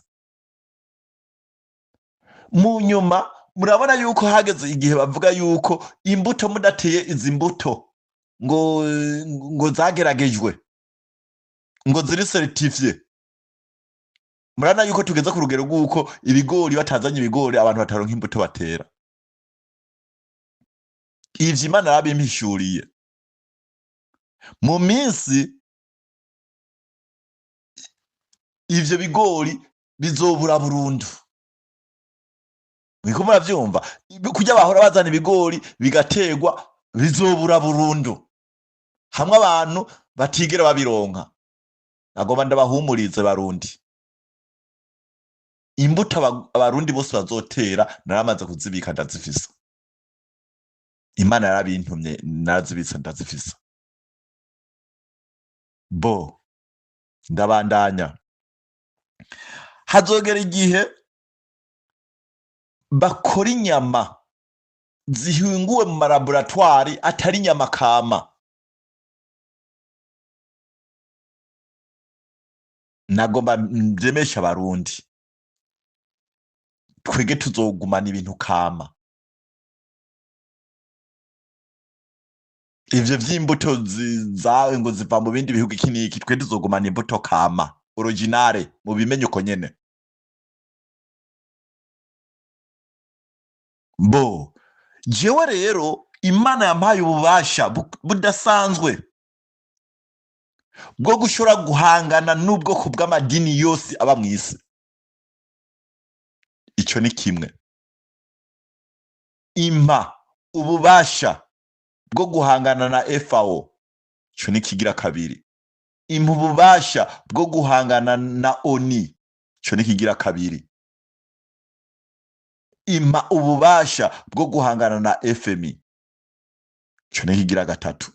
Mu nyuma murabona yuko hageze igihe bavuga yuko imbuto mudateye izi mbuto ngo zageragejwe, ngo ziri certifié. Murabona yuko tugeze ku rugero rw'uko ibigori batazanye ibigori abantu bataronka imbuto batera. Ivyo Imana yarabimpishuriye. Mu minsi ivyo bigori bizobura burundu. Muriko muravyumva? Kurya bahora bazana ibigori bigaterwa bizobura burundu. Hamwe abantu batigera babironka. Nagomba ndabahumurize Barundi. Imbuto Abarundi bose bazotera naramaze kuzibika ndazifisa. Imana yarabintumye narazibitse ndazifisa. Bo ndabandanya. Hazogera igihe bakora inyama zihinguwe mu malaboratwari atari inyama kama. Nagomba ndemesha Abarundi, twege tuzogumana ibintu kama. Ivyo vy'imbuto zawe ngo ziva mu bindi bihugu iki n'iki, twe tuzogumana imbuto kama originale, mubimenye uko nyene. Bo jewe rero Imana yampaye ububasha budasanzwe bwo gushobora guhangana n'ubwoko bw'amadini yose aba mw'isi. Ico ni kimwe. Impa ububasha bwo guhangana na FAO, ico ni kigira kabiri. Impa ububasha bwo guhangana na ONU, ico ni kigira kabiri. Impa ububasha bwo guhangana na FMI, ico ni kigira gatatu.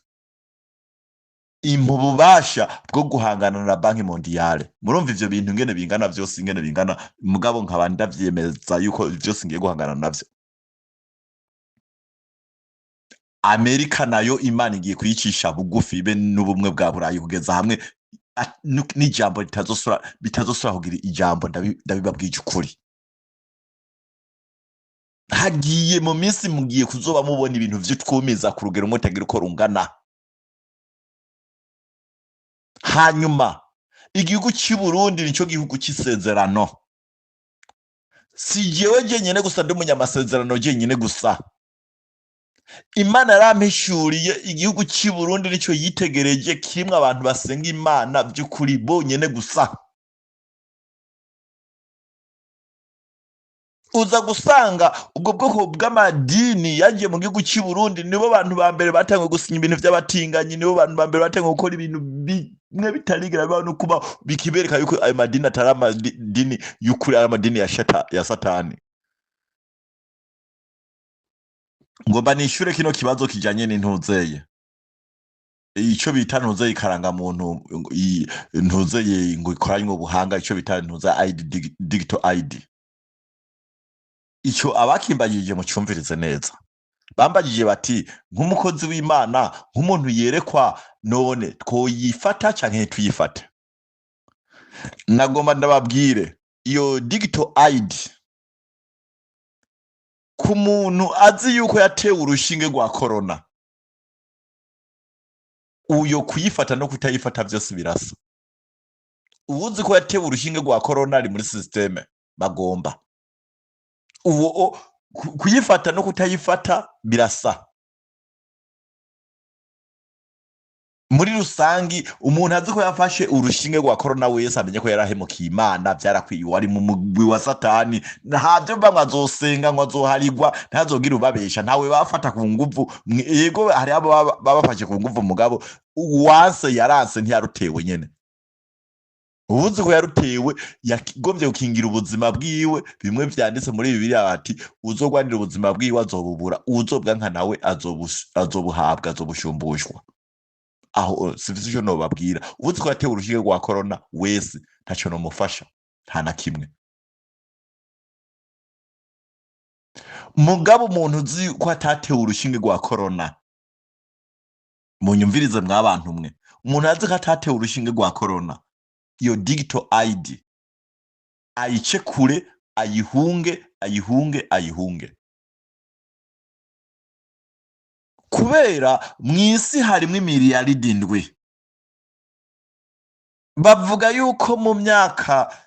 Impa ububasha bwo guhangana na Banki Mondiale. Murumva ivyo bintu ingene bingana vyose, ingene bingana, mugabo nkaba ndavyemeza yuko vyose ngiye guhangana navyo. Amerika nayo Imana igiye kuyicisha bugufi be n'ubumwe bwa Burayi kugeza hamwe n'ijambo bitazosura kugira ijambo, ndabibabwije ukuri. Hagiye mu minsi mugiye kuzoba mubona ibintu vy'utwumiza ku rugero mutagira uko rungana. Hanyuma igihugu cy'i Burundi nico gihugu cy'isezerano. Si jewe jenyene gusa ndi umunyamasezerano jenyene gusa. Imana yarampishuriye igihugu cy'i Burundi nico yitegereje kirimwo abantu basenga Imana by'ukuri bonyene gusa. Uza gusanga ubwo bwoko bw'amadini yagiye mu gihugu cy'i Burundi nibo bantu ba mbere batanguye gusinya ibintu by'abatinganyi, nibo bantu ba mbere batanguye gukora ibintu bimwe bitarigera bibaho no kuba bikibereka yuko ayo madini atari amadini y'ukuri, ari amadini ya Satani. Ngomba nishure kino kibazo kijanye n'intuzeye. Ico bita ntuzeye ikarangamuntu, ntuzeye ngo ikoranywe ubuhanga, ico bita ntuza ID, digital ID. Ico abakimbagije mucumvirize neza. Bambagije bati nk'umukozi w'Imana, nk'umuntu yerekwa, none twoyifata canke ntituyifate? Nagomba ndababwire iyo digital ID ku muntu azi yuko yatewe urushinge rwa corona, uyo kuyifata no kutayifata vyose birasa. Uwuzi ko yatewe urushinge rwa corona ari muri systeme bagomba uwo kuyifata no kutayifata birasa. Muri rusangi umuntu azi ko yafashe urushinge rwa corona wese amenye ko yarahemukiye Imana, vyarakwiye, wari mu mugwi wa Satani. Ntavyo mva ngo azosenga ngo azoharigwa, ntazogira ubabesha, ntawe bafata ku nguvu. Yego hari abo babafashe ku nguvu, mugabo uwanse yaranse ntiyarutewe nyene. Ubuzi ko yarutewe yagombye gukingira ubuzima bwiwe. Bimwe vyanditse muri Bibiliya bati uzogwanira ubuzima bwiwe azobubura, uzobwanka nawe azobuhabwa, azobushumbushwa. Aho sivyo ico nobabwira. Ubuzi ko yatewe urushinge rwa corona wese ntaco nomufasha, nta na kimwe. Mugabo umuntu uzi ko atatewe urushinge rwa corona, Munyumvirize mwabantu mwe, umuntu azi ko atatewe urushinge rwa corona, iyo digital ID ayice kure, ayihunge, ayihunge, ayihunge, kubera mw'isi harimwo 7 imiliyaridi. Bavuga yuko mu myaka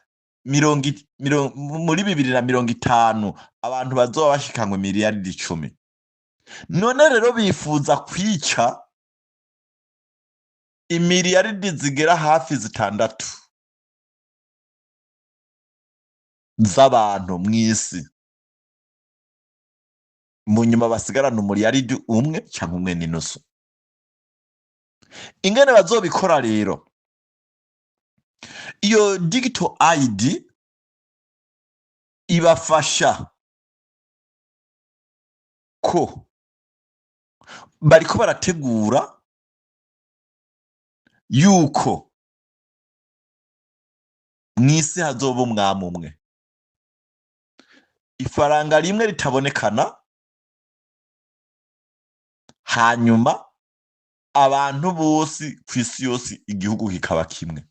muri 2050 abantu bazoba bashikanywe 10 miliyaridi. None rero bifuza kwica imiliyaridi zigera hafi 6 z'abantu mw'isi, mu nyuma basigarana 1 umuriyaridi cyangwa 1.5. Ingene bazobikora rero, iyo digital ID ibafasha ko bariko barategura yuko mw'isi hazoba umwami umwe, ifaranga rimwe ritabonekana, hanyuma abantu bose kw'isi yose igihugu kikaba kimwe.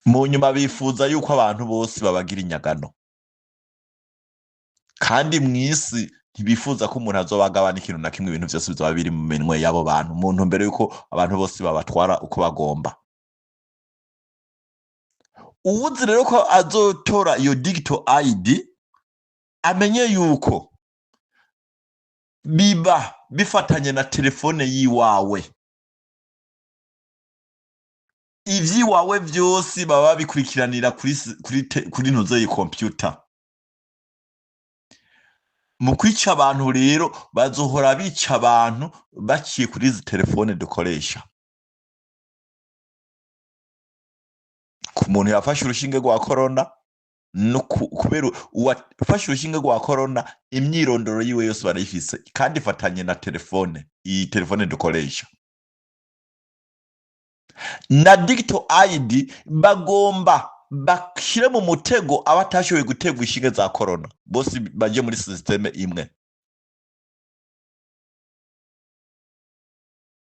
Mu nyuma bifuza yuko abantu bose babagira inyagano, kandi mw'isi ntibifuza ko umuntu azobagabana ikintu na kimwe, ibintu vyose bizoba biri mu minwe y'abo bantu, mu ntumbero yuko abantu bose babatwara uko bagomba. Uwuzi rero ko azotora iyo digital ID, amenye yuko biba bifatanye na telefone yiwawe, ivyiwawe vyose baba babikurikiranira kuri ntuzeyi computer. Mu kwica abantu rero bazohora bica abantu baciye kuri izi telefone dukoresha. Ku muntu yafashe urushinge rwa corona, no kubera uwafashe urushinge rwa corona imyirondoro yiwe yose barayifise, kandi ifatanye na telefone, iyi telefone dukoresha. Na digital ID bagomba bashyire mu mutego abatashoboye gutegwa inshinge za corona, bose baje muri systeme imwe.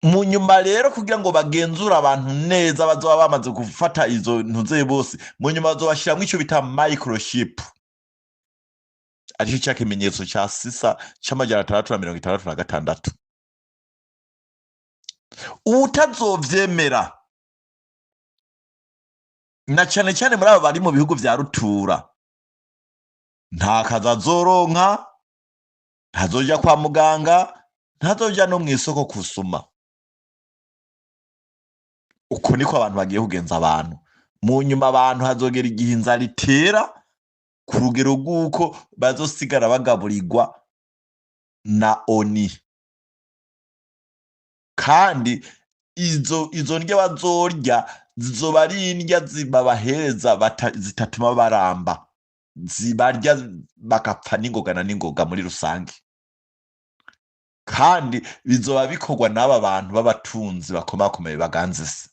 Mu nyuma rero kugira ngo bagenzure abantu neza, bazoba bamaze gufata izo ntuze bose, mu nyuma bazobashiramwo ico bita microchip, arico ca kimenyetso ca sisa c'666. Uwutazovyemera, na cane cane muri abo bari mu bihugu vya rutura, nta kazi azoronka, ntazoja kwa muganga, ntazoja no mw'isoko kusuma. Uko niko abantu bagiye kugenza abantu. Mu nyuma abantu hazogera igihe inzara itera ku rugero rw'uko bazosigara bagaburirwa na ONU, kandi izo ndya bazorya zizoba ari indya babahereza zitatuma baramba, zibarya bagapfa n'ingoga na n'ingoga muri rusange. Kandi bizoba bikorwa n'aba bantu b'abatunzi bakomakomeye baganza isi.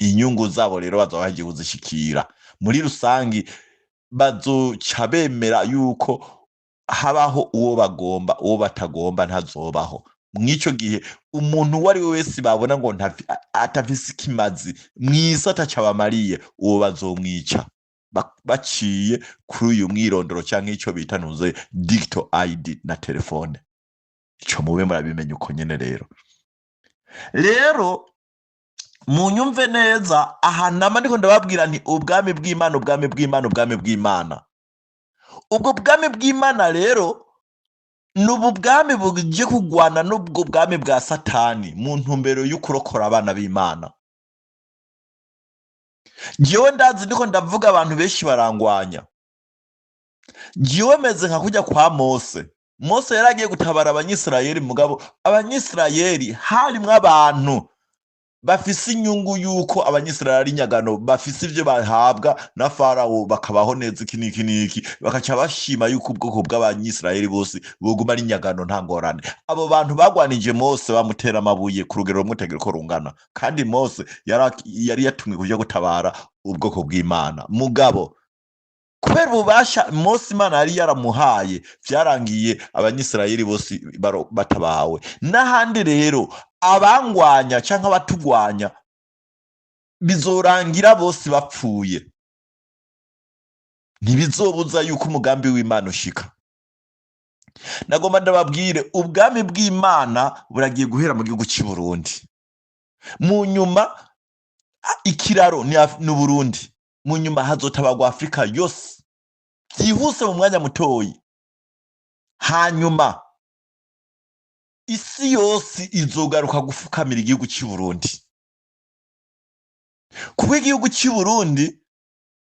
Inyungu zabo rero bazoba bagiye kuzishikira muri rusange, bazoca bemera yuko habaho uwo bagomba, uwo batagomba ntazobaho. Mw'ico gihe umuntu uwo ari we wese babona ngo atafise ikimazi mw'isi ataco abamariye, uwo bazomwica baciye kuri uyu mwirondoro canke ico bita ntuze digital ID na telefone. Ico mube murabimenya uko nyene. Rero munyumve neza, aha nama ndiko ndababwira nti ubwami bw'Imana, ubwami bw'Imana, ubwami bw'Imana. Ubwo bwami bw'Imana rero ni ubu bwami buje kugwana n'ubwo bwami bwa Satani mu ntumbero y'ukurokora abana b'Imana. Jewe ndazi ndiko ndavuga abantu benshi barangwanya. Jewe meze nka kujya kwa Mose. Mose yari agiye gutabara Abanyisirayeli, mugabo Abanyisirayeli harimwo abantu bafise inyungu yuko Abanyisirayeli ari inyagano, bafise ivyo bahabwa na Farawo, bakabaho neza iki n'iki n'iki, bakaca bashima yuko ubwoko bw'Abanyisirayeli bose boguma ari inyagano, nta ngorane. Abo bantu bagwanije Mose, bamutera amabuye ku rugero rumwe utagira uko rungana, kandi Mose yari yatumwe kuja gutabara ubwoko bw'Imana, mugabo Kubera ububasha Mose Imana yari yaramuhaye, byarangiye Abanyisirayeli bose batabawe. N'ahandi rero abangwanya cyangwa abatugwanya bizorangira bose bapfuye, ntibizobuza yuko umugambi w'Imana ushika. Nagomba ndababwire, ubwami bw'Imana buragiye guhera mu gihugu cy'i Burundi. Mu nyuma ikiraro ni Burundi, mu nyuma hazotabagwa Afurika yose byihuse mu mwanya mutoyi. Hanyuma isi yose izogaruka gufukamira igihugu cy'i Burundi, kuko igihugu cy'i Burundi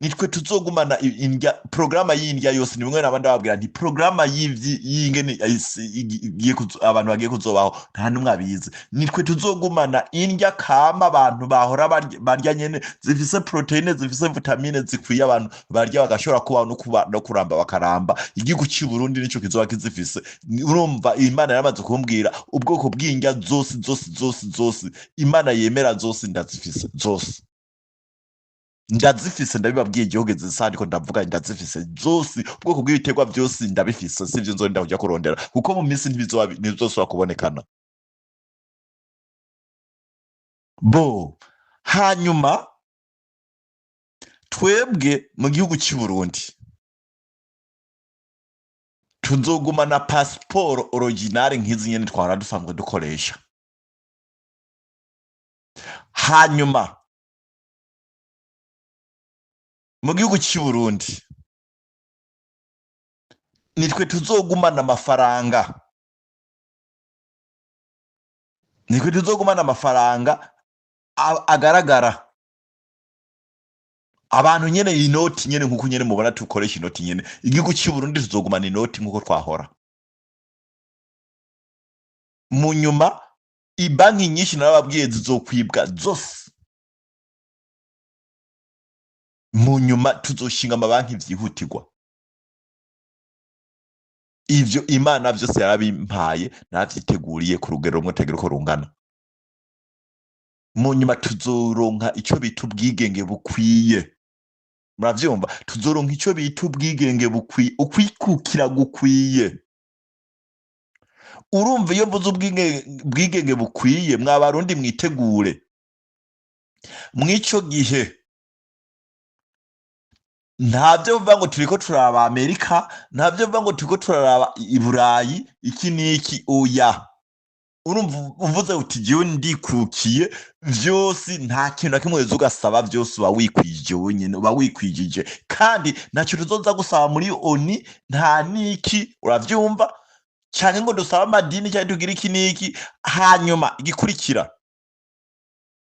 nitwe tuzogumana indya, porogaramu y'indya yose. Ni bimwe nabandi bababwira nti porogaramu y'ingene isi igiye abantu bagiye kuzobaho nta n'umwe abizi. Nitwe tuzogumana indya kama abantu bahora barya nyene, zifise protéine, zifise vitamine zikwiye, abantu barya bagashobora kubaho no kuramba bakaramba. Igihugu cy'i Burundi nico kizoba kizifise. Urumva Imana yaramaze kumbwira ubwoko bw'indya zose zose zose zose Imana yemera, zose ndazifise, zose ndazifise. Ndabibabwiye, igihugu zisa ariko ndavuga ndazifise zose, ubwoko bw'ibiterwa byose ndabifise. Sivyo nzorinda kujya kurondera, kuko mu minsi ntibizosubira kubonekana bo. Hanyuma twebwe mu gihugu cy'i Burundi tuzogumana pasiporo originale nk'izi nyene twahora dusanzwe dukoresha. Hanyuma mu gihugu cy'i Burundi nitwe tuzogumana amafaranga, nitwe tuzogumana amafaranga agaragara abantu nyene, inoti nyene nkuko nyene mubona tukoresha inoti nyene. Igihugu cy'i Burundi tuzogumana inoti nkuko twahora. Mu nyuma ibanki nyinshi narababwiye zizokwibwa zose. Mu nyuma tuzoshinga amabanki vyihutirwa. Ivyo Imana vyose yarabimpaye, naravyiteguriye ku rugero rumwe rutagira uko rungana. Mu nyuma tuzoronka ico bita ubwigenge bukwiye. Muravyumva? Tuzoronka ico bita ubwigenge bukwiye, ukwikukira gukwiye. Urumva iyo mvuze ubwigenge bukwiye, mwa Barundi mwitegure. Mw'ico gihe ntavyo bivuga ngo turiko turaraba Amerika, ntavyo bivuga ngo turiko turaraba i Burayi, iki n'iki, oya. Urumva uvuze uti jewe ndikukiye vyose, nta kintu na kimwe weza ugasaba, vyose uba wikwije wenyene, uba wikwijije, kandi ntacyo tuzoza gusaba muri ONU, nta niki, uravyumva, canke ngo dusabe amadini canke tugire iki n'iki. Hanyuma igikurikira,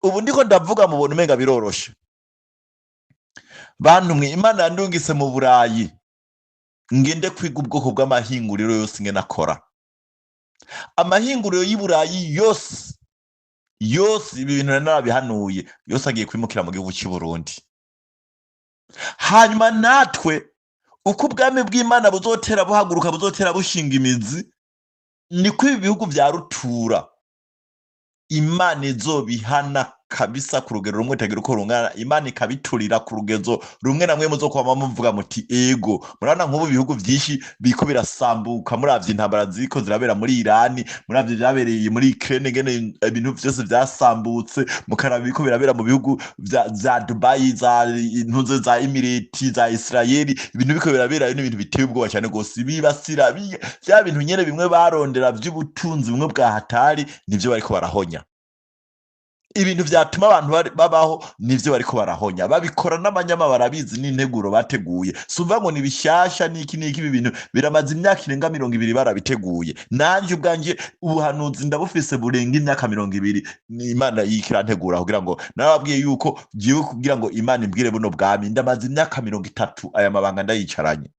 ubu ndiko ndavuga mubona umenga biroroshe. Bantu mwe, Imana yandungitse mu Burayi ngende kwiga ubwoko bw'amahinguriro yose ngene akora. Amahinguriro y'i Burayi yose yose, ibi bintu narabihanuye, yose agiye kwimukira mu gihugu cy'i Burundi. Hanyuma natwe uko ubwami bw'Imana buzotera buhaguruka, buzotera bushinga imizi, niko ibi bihugu vya rutura Imana izobihana kabisa ku rugero rumwe rutagira uko rungana. Imana ikabiturira ku rugezo rumwe namwe muzokwama muvuga muti ego. Murabona nk'ubu ibihugu vyinshi biriko birasambuka, muravye intambara ziriko zirabera muri Irani, muravye vyabereye muri Ukraine ngene ibintu vyose vyasambutse, mukaraba ibiriko birabera mu bihugu vya Dubai, za ntuze za Emirati, za Israeli, ibintu biriko biraberayo n'ibintu biteye ubwoba cyane gose, bibasira vya bintu nyene bimwe barondera vy'ubutunzi bumwe bwa hatari, nivyo bariko barahonya. Ibintu vyatuma abantu babaho nivyo bariko barahonya, babikora n'amanyama, barabizi n'integuro bateguye. Sumva ngo ni bishasha n'iki n'iki, ibi bintu biramaze imyaka irenga 20 barabiteguye. Nanje ubwanje ubuhanuzi ndabufise burenga imyaka 20, ni Imana yikirantegura kugira ngo narababwiye yuko jewe kugira ngo Imana imbwire buno bwami ndamaze imyaka 30 aya mabanga ndayicaranye,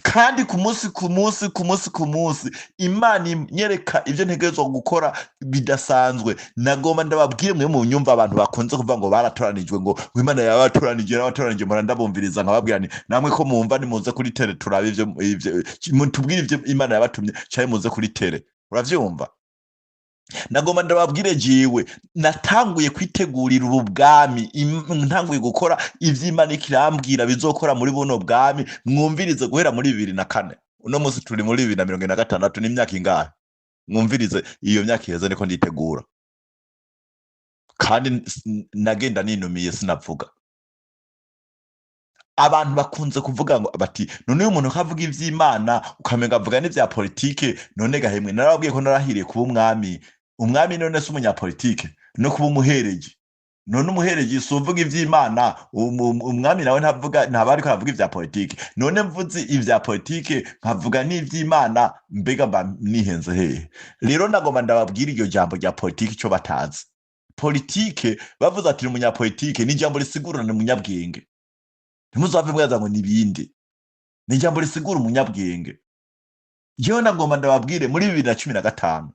kandi ku munsi ku munsi ku munsi ku munsi Imana inyereka ibyo ntegerezwa gukora bidasanzwe. Nagomba ndababwire mwe mu nyumva, abantu bakunze kuvuga ngo baratoranijwe, ngo Imana yabatoranije, yarabatoranije, mpora ndabumviriza nkababwira nti namwe ko mumva nimuze kuri tere turabe ivyo mutubwire ivyo Imana yabatumye, canke muze kuri tere. Uravyumva? Nagomba ndababwire, jewe natanguye kwitegurira ubu bwami, ntanguye gukora ivy'Imana ikirambwira bizokora muri buno bwami. Mwumvirize, guhera muri 2004, uno munsi turi muri 2026, n'imyaka ingahe? Mwumvirize, iyo myaka iheze niko nditegura, kandi nagenda ninumiye, sinavuga. Abantu bakunze kuvuga ngo bati: "None uyu muntu kavuga ivy'Imana, ukamenga avuga n'ivya politike." None gahemwe, narababwiye ko narahiriye kuba umwami. Umwami none si umunyapolitike? No kuba umuhereji, none umuhereji si uvuga ivy'Imana? Umwami nawe ntavuga, ntaba ariko aravuga ivya politike? None mvuze ivya politike nkavuga n'ivy'Imana, mbega mba nihenze hehe? Rero ndagomba ndababwira iryo jambo rya politike ico batazi. Politike, bavuze ati ni umunyapolitike, ni ijambo risigura ni umunyabwenge. Ntimuzave mwaza ngo nibindi, ni ijambo risigura umunyabwenge. Jewe nagomba ndababwire, muri 2015,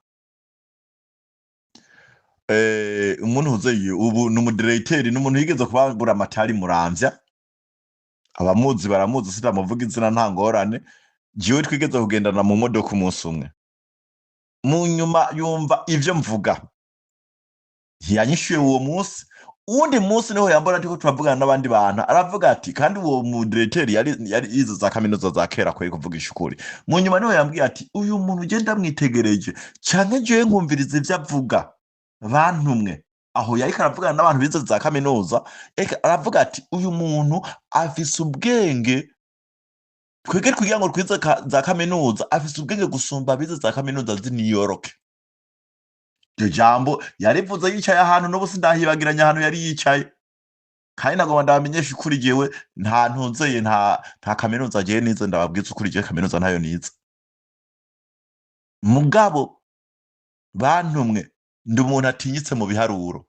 umuntu uzeye ubu ni umudiregiteri, ni umuntu yigeze kubambura amatari Muramvya, abamuzi baramuzi, sinamuvuga izina, nta ngorane. Jewe twigeze kugendana mu modoka umunsi umwe. Mu nyuma yumva ivyo mvuga, ntiyanyishuye uwo munsi. Uwundi munsi niho yambona turiko turavugana n'abandi bantu, aravuga ati, kandi uwo mudiregiteri yari yize za kaminuza za kera, kweri kuvugisha ukuri. Mu nyuma niho yambwiye ati: "Uyu muntu ugenda mwitegereje canke jewe nkumviriza ivyo avuga." Bantumwe aho yariko aravugana n'abantu bize za kaminuza, eka aravuga ati: "Uyu muntu afise ubwenge, twebwe kugira ngo twize za kaminuza, afise ubwenge gusumba abize za kaminuza z'i New York." Iryo jambo yarivuze yicaye ahantu, n'ubu sindahibagiranye ahantu yari yicaye. Kandi nagomba ndabamenyesha ukuri, jewe nta ntuzeye, nta kaminuza jewe nize. Ndababwiza ukuri, jewe kaminuza ntayo nize. Mugabo bantumwe, ndi umuntu atinyitse mu biharuro.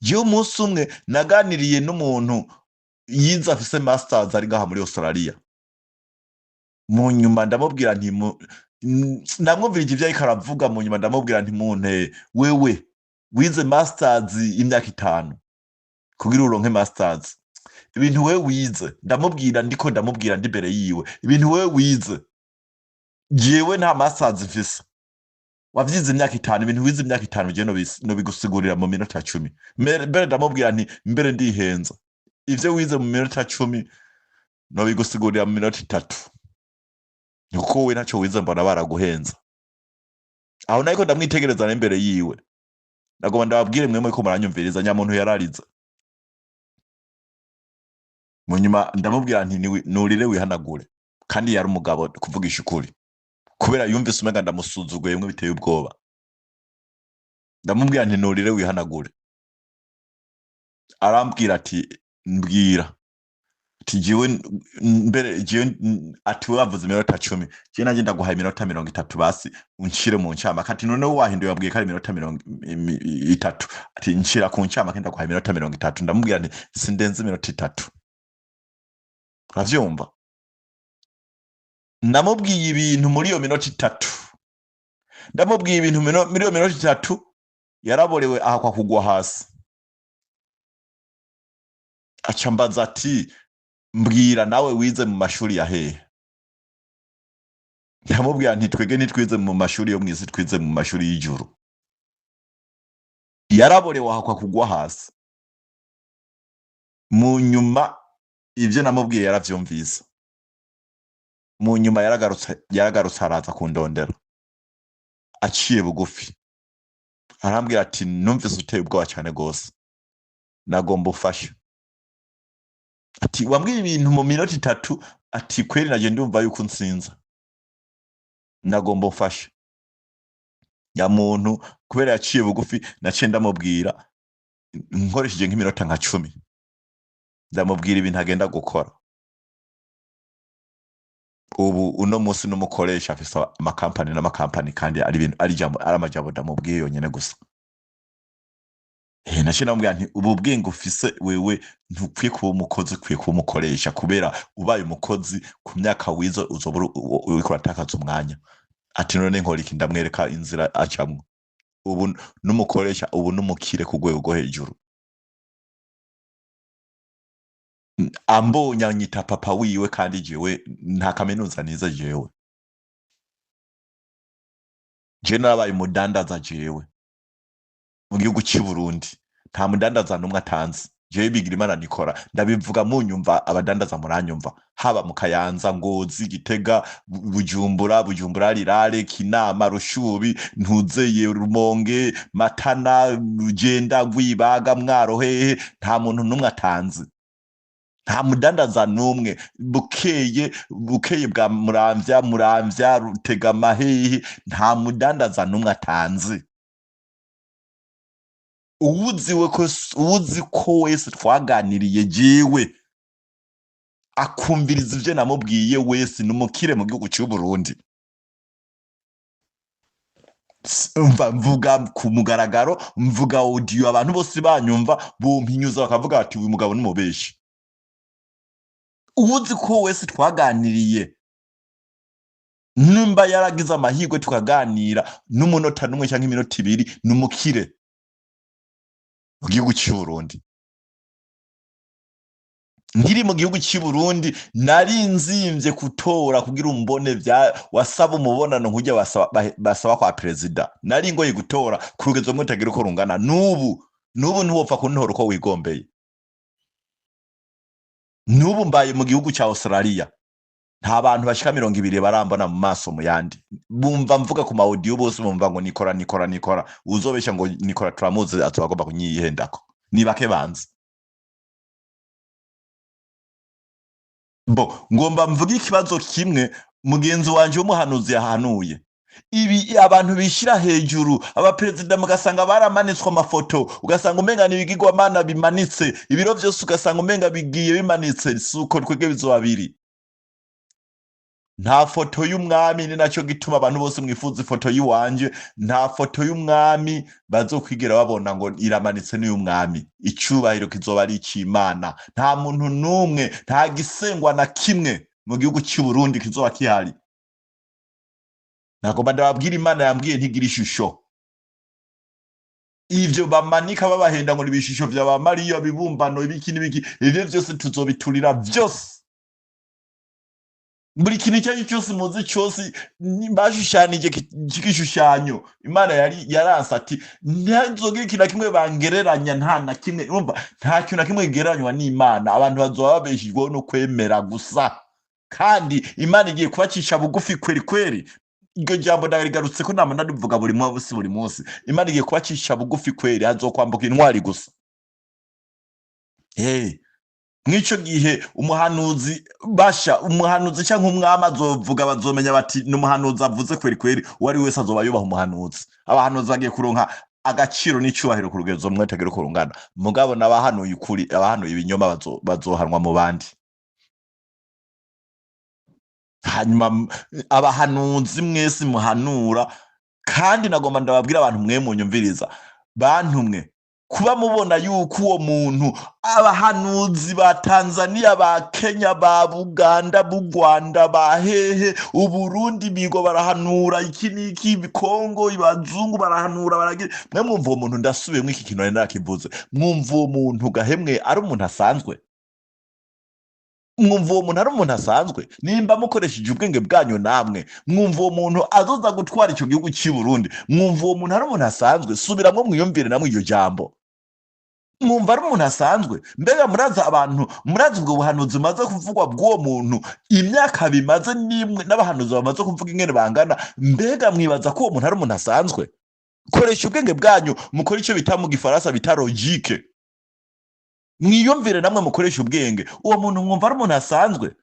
Jewe umunsi umwe naganiriye n'umuntu yize, afise masters, ari ngaha muri Australia. Mu nyuma ndamubwira nti ndamwumvirije ivyo ariko aravuga. Mu nyuma ndamubwira nti: "Munte wewe wize masters imyaka 5 kugira uronke masters, ibintu wewe wize," ndamubwira, ndiko ndamubwira ndi imbere yiwe, "ibintu wewe wize, jewe nta masters mfise, wavyize imyaka 5, ibintu wize imyaka 5 jewe nobigusigurira mu minota 10." Mbere ndamubwira nti: "Mbere ndihenza, ivyo wize mu minota 10 nobigusigurira mu minota 3, kuko wowe ntacyo wize, mbona baraguhenza." Aho nariko ndamwitegereza n'imbere yiwe. Nagomba ndababwire mwe ko muranyumviriza, nyamuntu yararize. Mu nyuma ndamubwira nti: "Nurire wihanagure." Kandi yari umugabo, kuvugisha ukuri, kubera yumvise umenga ndamusuzuguye mwe biteye ubwoba. Ndamubwira nti: "Nurire wihanagure." Arambwira ati: "Mbwira." Ati: "Jewe mbere jewe ati we wavuze iminota 10, jewe nanjye ndaguhaye iminota 30, basi unshire mu ncamake." Ati: "Noneho wahinduye, wabwiye ko ari iminota 30." Ati: "Nshira ku ncamake, ndaguhaye iminota 30." Ndamubwira nti: "Sindenze iminota 3." Uravyumva, ndamubwiye ibintu muri iyo minota 3, ndamubwiye ibintu muri iyo minota 3, yaraborewe, ahakwa kugwa hasi. Aca mbaza ati: "Mbwira, nawe wize mu mashuri ya hehe?" Ndamubwira nti: "Twege ntitwize mu mashuri yo mw'isi, twize mu mashuri y'ijuru." Yaraborewe, ahakwa kugwa hasi. Mu nyuma ibyo namubwiye yaravyumvise. Mu nyuma yaragarutse, araza kundondera aciye bugufi, arambwira ati: "Numvise uteye ubwoba cyane gose, nagomba ufashe." Ati: "Wambwiye ibintu mu minota 3." Ati: "Kweri naje ndumva yuko unsinza, nagomba ufashe." Nyamuntu kubera yaciye bugufi, naciye ndamubwira, nkoresheje nk'iminota nka 10, ndamubwira ibintu agenda gukora. Ubu uno munsi n'umukoresha, afise amakampani n'amakampani, kandi ari ibintu, ari jambo, ari amajambo ndamubwiye yonyene gusa. Naciye ndamubwira nti: "Ubu bwenge ufise wewe, ntukwiye kuba umukozi, ukwiye kuba umukoresha, kubera ubaye umukozi ku myaka wize uzoba uriko uratakaza umwanya." Ati: "None nkora iki?" Ndamwereka inzira acamwo. Ubu n'umukoresha, ubu n'umukire ku rwego rwo hejuru. Ambonye anyita papa wiwe, kandi jewe nta kaminuza nize jewe. Je narabaye umudandaza jewe mu gihugu cy'i Burundi, nta mudandaza n'umwe atanzi. Jewe Bigirimana Nikora ndabivuga munyumva, abadandaza muranyumva, haba mu Kayanza, Ngozi, Gitega, Bujumbura, Bujumbura Rirare, Kinama, Rushubi, Ntuzeye, Rumonge, Matana, Rugenda, Rwibaga, Mwaro, hehe, nta muntu n'umwe atanzi, nta mudandaza n'umwe. Bukeye bukeye bwa Muramvya, Muramvya, Rutegama, hehe, nta mudandaza n'umwe atanzi. Uwuzi ko uwuzi ko wese twaganiriye jewe akumviriza ivyo namubwiye wese numukire mu gihugu cy'u Burundi. Mva mvuga ku mugaragaro, mvuga audio abantu bose banyumva, bumpinyuza bakavuga bati uyu mugabo n'umubeshi. Uwuzi ko wese twaganiriye, nimba yaragize amahirwe tukaganira n'umunota n'umwe cyangwa iminota ibiri, n'umukire mu gihugu cy'u Burundi. Nkiri mu gihugu cy'i Burundi nari nzimvye kutora kugira umbone, vya wasaba umubonano nkujya basaba kwa perezida. Nari ngoye gutora ku rugezo rumwe rutagira uko rungana. N'ubu ntiwopfa kuntora uko wigombeye. N'ubu mbaye mu gihugu cya Australia, nta bantu bashika 20 barambona mu maso mu yandi, bumva mvuga ku ma audio bose bumva ngo Nikora, Nikora, Nikora. Uzobesha ngo Nikora turamuzi azoba agomba kunyihendako, ni bake banzi. Bo ngomba mvuge ikibazo kimwe mugenzi wanje w'umuhanuzi yahanuye. Ibi abantu bishira hejuru, abaperezida mugasanga baramanitswe amafoto, ugasanga umenga ni ibigirwamana bimanitse ibiro vyose, ugasanga umenga bigiye bimanitse. Suko twebwe bizoba biri. Nta foto y'umwami, ni nacyo gituma abantu bose mwifuza ifoto y'iwanje. Nta foto y'umwami bazokwigera babona ngo iramanitse n'iy'umwami. Icubahiro kizoba ari ic'Imana. Nta muntu n'umwe, nta gisengwa na kimwe mu gihugu cy'u Burundi kizoba kihari. Nagomba ndababwira, Imana yambwiye ntigira ishusho. Ivyo bamanika babahenda ngo ibishusho vya ba Mariya, bibumbano, ibiki n'ibiki, ivyo vyose tuzobiturira vyose. Buri kintu icyo ari cyo cyose muzi cyose bashushanije cy'igishushanyo, Imana yari yaranse ati ntazogira ikintu na kimwe bangereranya, nta na kimwe. Urumva, nta kintu na kimwe kigereranywa n'Imana. Abantu bazoba babeshejweho no kwemera gusa, kandi Imana igiye kubacisha bugufi kweri kweri. Iryo jambo ndarigarutse ko nama ndarivuga buri munsi buri munsi. Imana igiye kubacisha bugufi kweri, hazokwambuka intwari gusa. Hey. Mw'ico gihe umuhanuzi basha, umuhanuzi canke umwami azovuga, bazomenya bati ni umuhanuzi avuze kweri kweri. Uwo ari wese azoba yubaha umuhanuzi. Abahanuzi bagiye kuronka agaciro n'icubahiro ku rugezo rumwe rutagira uko rungana. Mugabo n'abahanuye ukuri, abahanuye ibinyoma bazohanwa mu bandi. Hanyuma abahanuzi mwese muhanura, kandi nagomba ndababwira abantu mwe munyumviriza, bantu mwe kuba mubona yuko uwo muntu, abahanuzi ba Tanzania, ba Kenya, ba Buganda, b'u Rwanda, ba hehe, Uburundi, bigo barahanura iki n'iki, Kongo, abazungu barahanura, baragira. Mwe mwumva uwo muntu, ndasubiyemwo iki kintu nari nakivuze, mwumva uwo muntu gahemwe ari umuntu asanzwe? Mwumva uwo muntu ari umuntu asanzwe? Nimba mukoresheje ubwenge bwanyu namwe, mwumva uwo muntu azoza gutwara icyo gihugu cy'i Burundi? Mwumva uwo muntu ari umuntu asanzwe? Subiramwo mwiyumvire namwe iryo jambo. Mwumva ari umuntu asanzwe? Mbega murazi abantu, murazi ubwo buhanuzi bumaze kuvugwa bw'uwo muntu, imyaka bimaze n'imwe n'abahanuzi bamaze kuvuga ingene bangana? Mbega mwibaza ko uwo muntu ari umuntu asanzwe? Koresha ubwenge bwanyu, mukore icyo bita mu gifaransa bita logique. Mwiyumvire namwe mukoresha ubwenge. Uwo muntu mwumva ari umuntu asanzwe?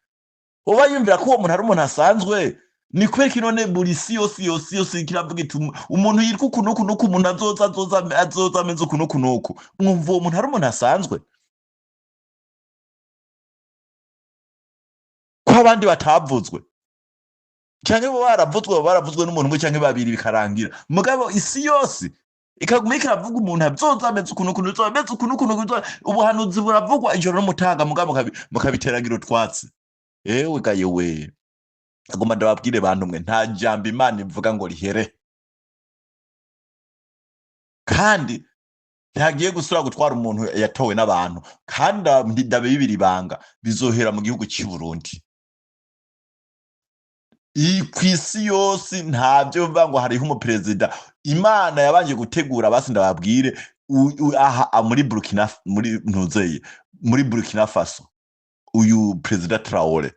Uba yumvira ko uwo muntu ari umuntu asanzwe, ni kubera ko none buri si yose yose yose kiravuga iti umuntu yitwa uku n'uku n'uku, umuntu azoza azoza azoza ameze uku n'uku n'uku. Mwumva uwo muntu ari umuntu asanzwe? Ko abandi batavuzwe, canke bo baravuzwe, baba baravuzwe n'umuntu umwe canke babiri bikarangira, mugabo isi yose ikaguma ikaravuga umuntu azoza ameze uku n'uku, azoza ameze uku n'uku n'uku, ubuhanuzi buravugwa ijoro n'umutaga, mugabo mukabiteragira utwatsi. Ewe gaye we, agomba ndababwire bantu mwe, nta jambo Imana ivuga ngo rihere, kandi ntagiye gusubira gutwara umuntu yatowe n'abantu. Kandi ndabibira ibanga, bizohera mu gihugu cy'i Burundi. Ku isi yose ntabyo bivuga ngo hariho umuperezida Imana yabanje gutegura. Basi ndababwire, aha muri Burkina, muri ntuzeye, muri Burkina Faso, uyu perezida Traore,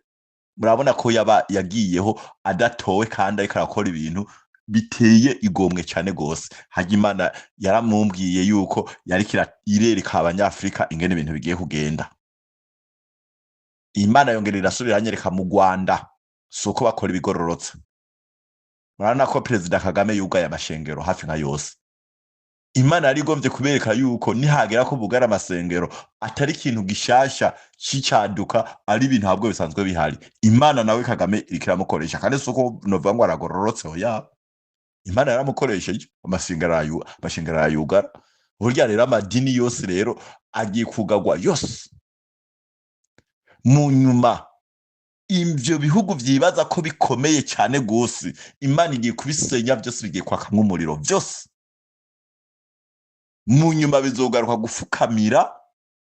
murabona ko yaba yagiyeho adatowe kandi ariko arakora ibintu biteye igomwe cyane gose. Hajya Imana yaramubwiye yuko yariko irereka Abanyafrika ingene ibintu bigiye kugenda. Imana yongera irasubira iranyereka mu Rwanda, si uko bakora ibigororotse. Murabona ko perezida Kagame yugaye amashengero hafi nka yose. Imana yari igomvye kubereka yuko nihagera ko bugara amasengero atari ikintu gishasha c'icaduka, ari ibintu ahubwo bisanzwe bihari. Imana nawe Kagame iriko iramukoresha, kandi si uko novuga ngo aragororotse, oya, Imana yaramukoresheje, amashengero arayugara. Burya rero amadini yose rero agiye kugagwa yose. Mu nyuma ivyo bihugu vyibaza ko bikomeye cyane gose, Imana igiye kubisenya byose, bigiye kwakamwo umuriro byose. Mu nyuma bizogaruka gufukamira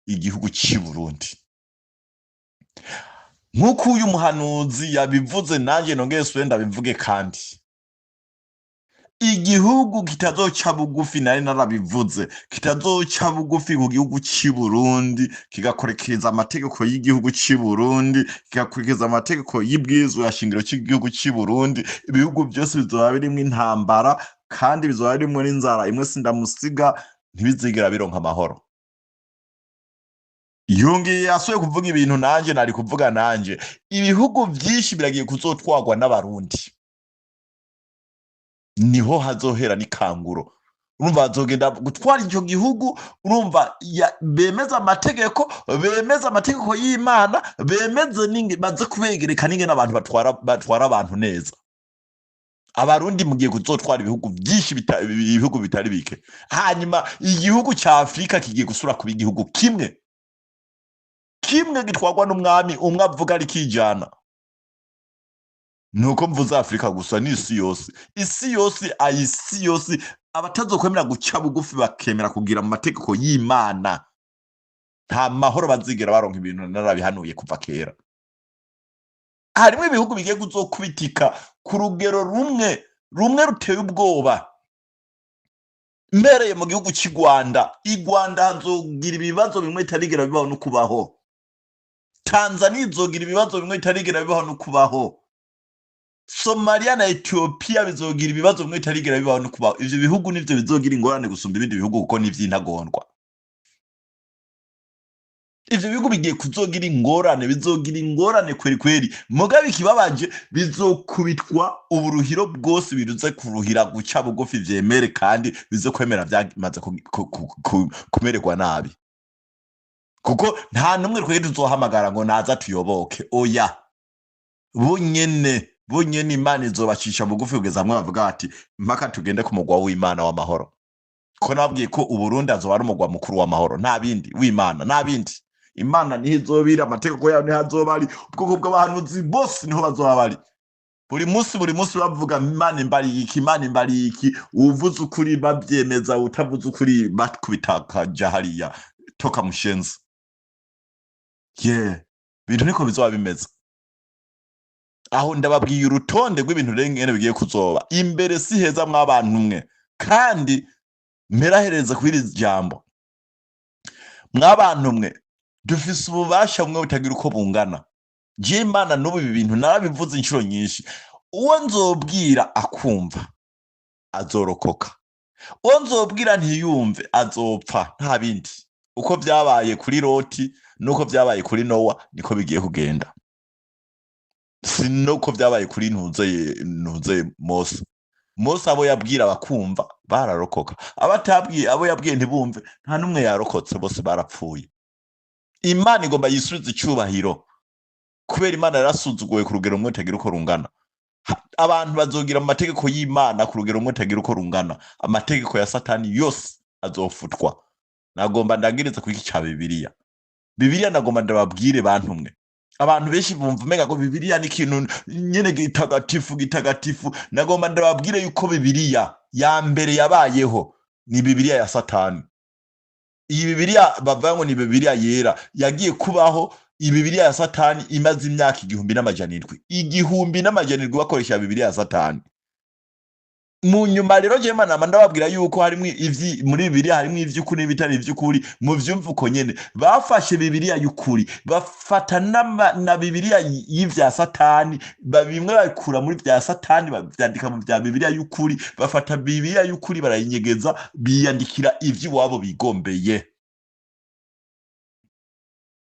igihugu cy'i Burundi, nk'uko uyu muhanuzi yabivuze. Nanjye nongeye sube ndabivuge, kandi igihugu kitazoca bugufi, nari narabivuze, kitazoca bugufi ku gihugu cy'i Burundi, kigakurikiza amategeko y'igihugu cy'i Burundi, kigakurikiza amategeko y'ibwirizwa shingiro cy'igihugu cy'i Burundi, ibihugu byose bizoba birimwo intambara kandi bizoba birimwo n'inzara imwe sindamusiga, ntibizigera bironka amahoro. Yongeye asuye kuvuga ibintu nanje nari kuvuga nanje. Ibihugu vyinshi biragiye kuzotwagwa n'Abarundi, niho hazohera n'ikanguro. Urumva bazogenda gutwara icyo gihugu, urumva bemeza amategeko, bemeza amategeko y'Imana, bemeze ninge baze kubegereka n'ingene abantu batwara abantu neza. Abarundi mugiye kuzotwara ibihugu byinshi, ibihugu bitari bike. Hanyuma igihugu cya Afurika kigiye gusura kuba igihugu kimwe kimwe gitwarwa n'umwami umwe avuga ari kijana. Nuko mvuze Afurika gusa, n'isi yose, isi yose, ayisi yose. Abatazokwemera guca bugufi bakemera kugira mu mategeko y'Imana, nta mahoro bazigera baronka. Ibintu narabihanuye kuva kera. Harimo ibihugu bigiye kuzokubitika ku rugero rumwe rumwe ruteye ubwoba. Mbereye mu gihugu cy'i Rwanda, i Rwanda hazogira ibibazo bimwe bitarigera bibaho no kubaho. Tanzania izogira ibibazo bimwe bitarigera bibaho no kubaho. Somalia na Ethiopia bizogira ibibazo bimwe bitarigera bibaho no kubaho. Ivyo bihugu nivyo bizogira ingorane gusumba ibindi bihugu, kuko n'ivy'intagondwa. Ivyo bihugu bigiye kuzogira ingorane, bizogira ingorane kweri kweri. Mugabe ikibabaje, bizokubitwa uburuhiro bwose, biruze kuruhira guca bugufi vyemere, kandi bize kwemera vyamaze kumererwa nabi, kuko nta n'umwe twebwe tuzohamagara ngo naza tuyoboke, oya. Bonyene bonyene Imana izobacisha bugufi kugeza hamwe bavuga bati: "Mpaka tugende ku mugwa w'Imana w'amahoro." Ko nababwiye ko Uburundi azoba ari umugwa mukuru w'amahoro, nta bindi, w'Imana, nta bindi. Imana niho izobira, amategeko yayo niho azoba ari, ubwoko bw'abahanuzi bose niho bazoba bari buri munsi, buri munsi bavuga: "Imana imbari iki, Imana imbari iki." Uvuze ukuri bavyemeza, utavuze ukuri bakubita akaja hariya, toka mushenzi. Ye bintu niko bizoba bimeze. Aho ndababwiye urutonde rw'ibintu rero ingene bigiye kuzoba. Imbere si heza mw'abantu mwe. Kandi mperahereza kuri iri jambo, mw'abantu mwe, dufise ububasha bumwe butagira uko bungana. Je Imana n'ubu ibi bintu narabivuze inshuro nyinshi: uwo nzobwira akumva azorokoka, uwo nzobwira ntiyumve azopfa, nta bindi. Uko vyabaye kuri Loti nuko vyabaye kuri Nowa niko bigiye kugenda, si nuko vyabaye kuri ntuze Mose. Mose abo yabwira bakumva bararokoka, abatabwiye, abo yabwiye ntibumve, nta n'umwe yarokotse, bose barapfuye. Imana igomba yisubize icyubahiro, kubera Imana yarasuzuguwe ku rugero rumwe rutagira uko rungana. Abantu bazogira mu mategeko y'Imana ku rugero rumwe rutagira uko rungana, amategeko ya Satani yose azofutwa. Nagomba ndangirize kuri iki ca Bibiliya. Bibiliya nagomba ndababwire, bantu mwe, abantu benshi bumva umenga ko Bibiliya ni ikintu nyene gitagatifu gitagatifu. Nagomba ndababwire yuko Bibiliya ya mbere yabayeho ni Bibiliya ya Satani. Iyi Bibiliya bavuga ngo ni Bibiliya yera yagiye kubaho. Bibiliya ya Satani imaze imyaka 1700, 1700 bakoresha Bibiliya ya Satani. Mu nyuma rero jewe nama ndababwira yuko harimwo ivyi muri Bibiliya, harimwo ivy'ukuri n'ibitari ivy'ukuri. Muvyumve uko nyene bafashe Bibiliya y'ukuri, bafata na Bibiliya y'ivya Satani, bimwe babikura muri vya Satani bavyandika mu vya Bibiliya y'ukuri. Bafata Bibiliya y'ukuri barayinyegeza, biyandikira ivy'iwabo bigombeye.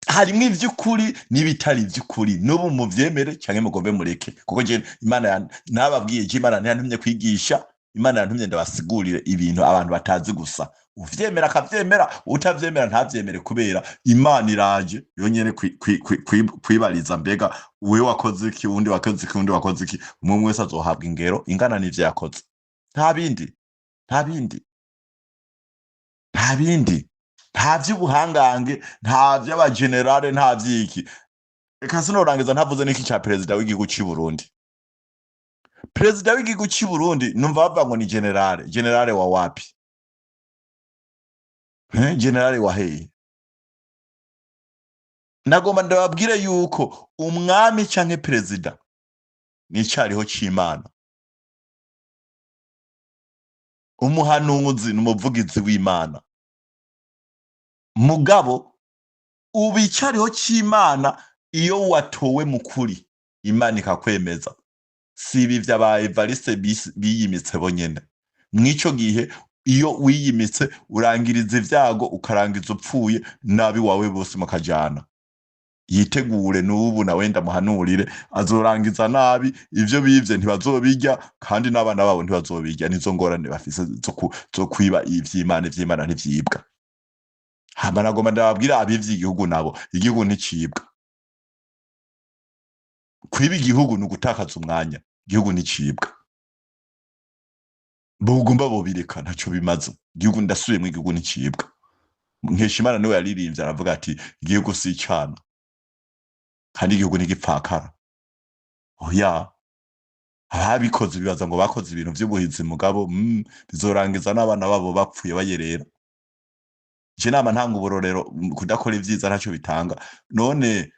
Harimwo ivy'ukuri n'ibitari ivy'ukuri. N'ubu muvyemere canke mugombe mureke, kuko je Imana nababwiye, je Imana ntiyantumye kwigisha, Imana yantumye ndabasigurire ibintu abantu batazi gusa. Uvyemera akavyemera, utavyemera ntavyemere, kubera Imana iraje yonyene kwibariza mbega wewe wakoze iki, uwundi wakoze iki, uwundi wakoze iki. Umwe wese azohabwa ingero ingana n'ivyo yakoze. Nta bindi, nta bindi, nta bindi, nta vy'ubuhangange, nta vy'abagenerale, nta vy'iki. Reka sinorangiza ntavuze n'iki ca perezida w'igihugu c'u Burundi. Perezida w'igihugu c'u Burundi numva bavuga ngo ni generale. Generale wa wapi? Generale wa hehe? Nagomba ndababwire yuko umwami canke perezida ni icariho c'Imana, umuhanuzi ni umuvugizi w'Imana. Mugabo ubu icariho c'Imana, iyo watowe mu kuri Imana ikakwemeza, si ibi vy'aba Evariste biyimitse bonyene. Mw'ico gihe iyo wiyimitse urangiriza ivyago, ukarangiza upfuye nabi wawe bose mukajana. Yitegure n'ubu nawe ndamuhanurire, azorangiza nabi. Ivyo bivye ntibazobirya, kandi n'abana babo ntibazobirya. Nizo ngorane bafise zo kwiba ivy'Imana. Ivy'Imana ntivyibwa. Hama nagomba ndababwira abivye igihugu nabo, igihugu nticibwa. Kwiba igihugu ni ugutakaza umwanya, igihugu nticibwa. Bogomba bobireka, ntaco bimaze. Igihugu, ndasubiyemwo, igihugu nticibwa. Nkeshimana niwe yaririmbye aravuga ati igihugu si icana, kandi igihugu ntigipfakara. Oya, ababikoze bibaza ngo bakoze ibintu vy'ubuhizi, mugabo bizorangiza n'abana babo bapfuye bayerera. Je nama ntanga uburorero, kudakora ivyiza ntaco bitanga. None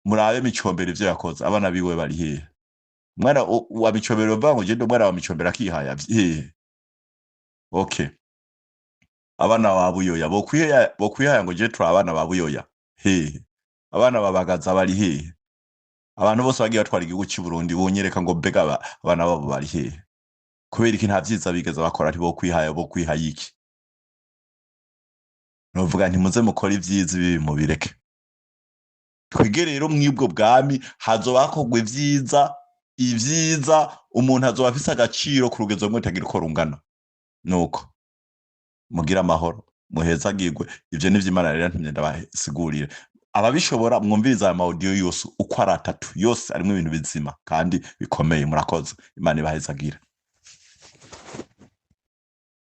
murabe Micombero ivyo yakoze, abana biwe bari hehe? Umwana wa Micombero bavuga ngo je umwana wa Micombero akihaya hehe? Okay, abana ba Buyoya bokwihaya ngo je turi abana ba Buyoya hehe? Abana babagaza bari hehe? Abantu bose bagiye batwara igihugu c'u Burundi bonyereka ngo mbega abana babo bari hehe? Kubera iki? Nta vyiza bigeze bakora, ntibokwihaya. Bokwihaya iki? Novuga nti muze mukore ivyiza, ibibi mubireke. Twige rero mw'ubwo bwami hazoba hakorwa ivyiza. Ivyiza, umuntu azoba afise agaciro ku rugezo rumwe rutagira uko rungana. Nuko mugire amahoro, muhezagirwe. Ivyo nivyo Imana rero ntumye ndabasigurire. Ababishobora mwumviriza aya maudiyo yose uko ari atatu, yose arimwo ibintu bizima kandi bikomeye. Murakoze, Imana ibahezagire.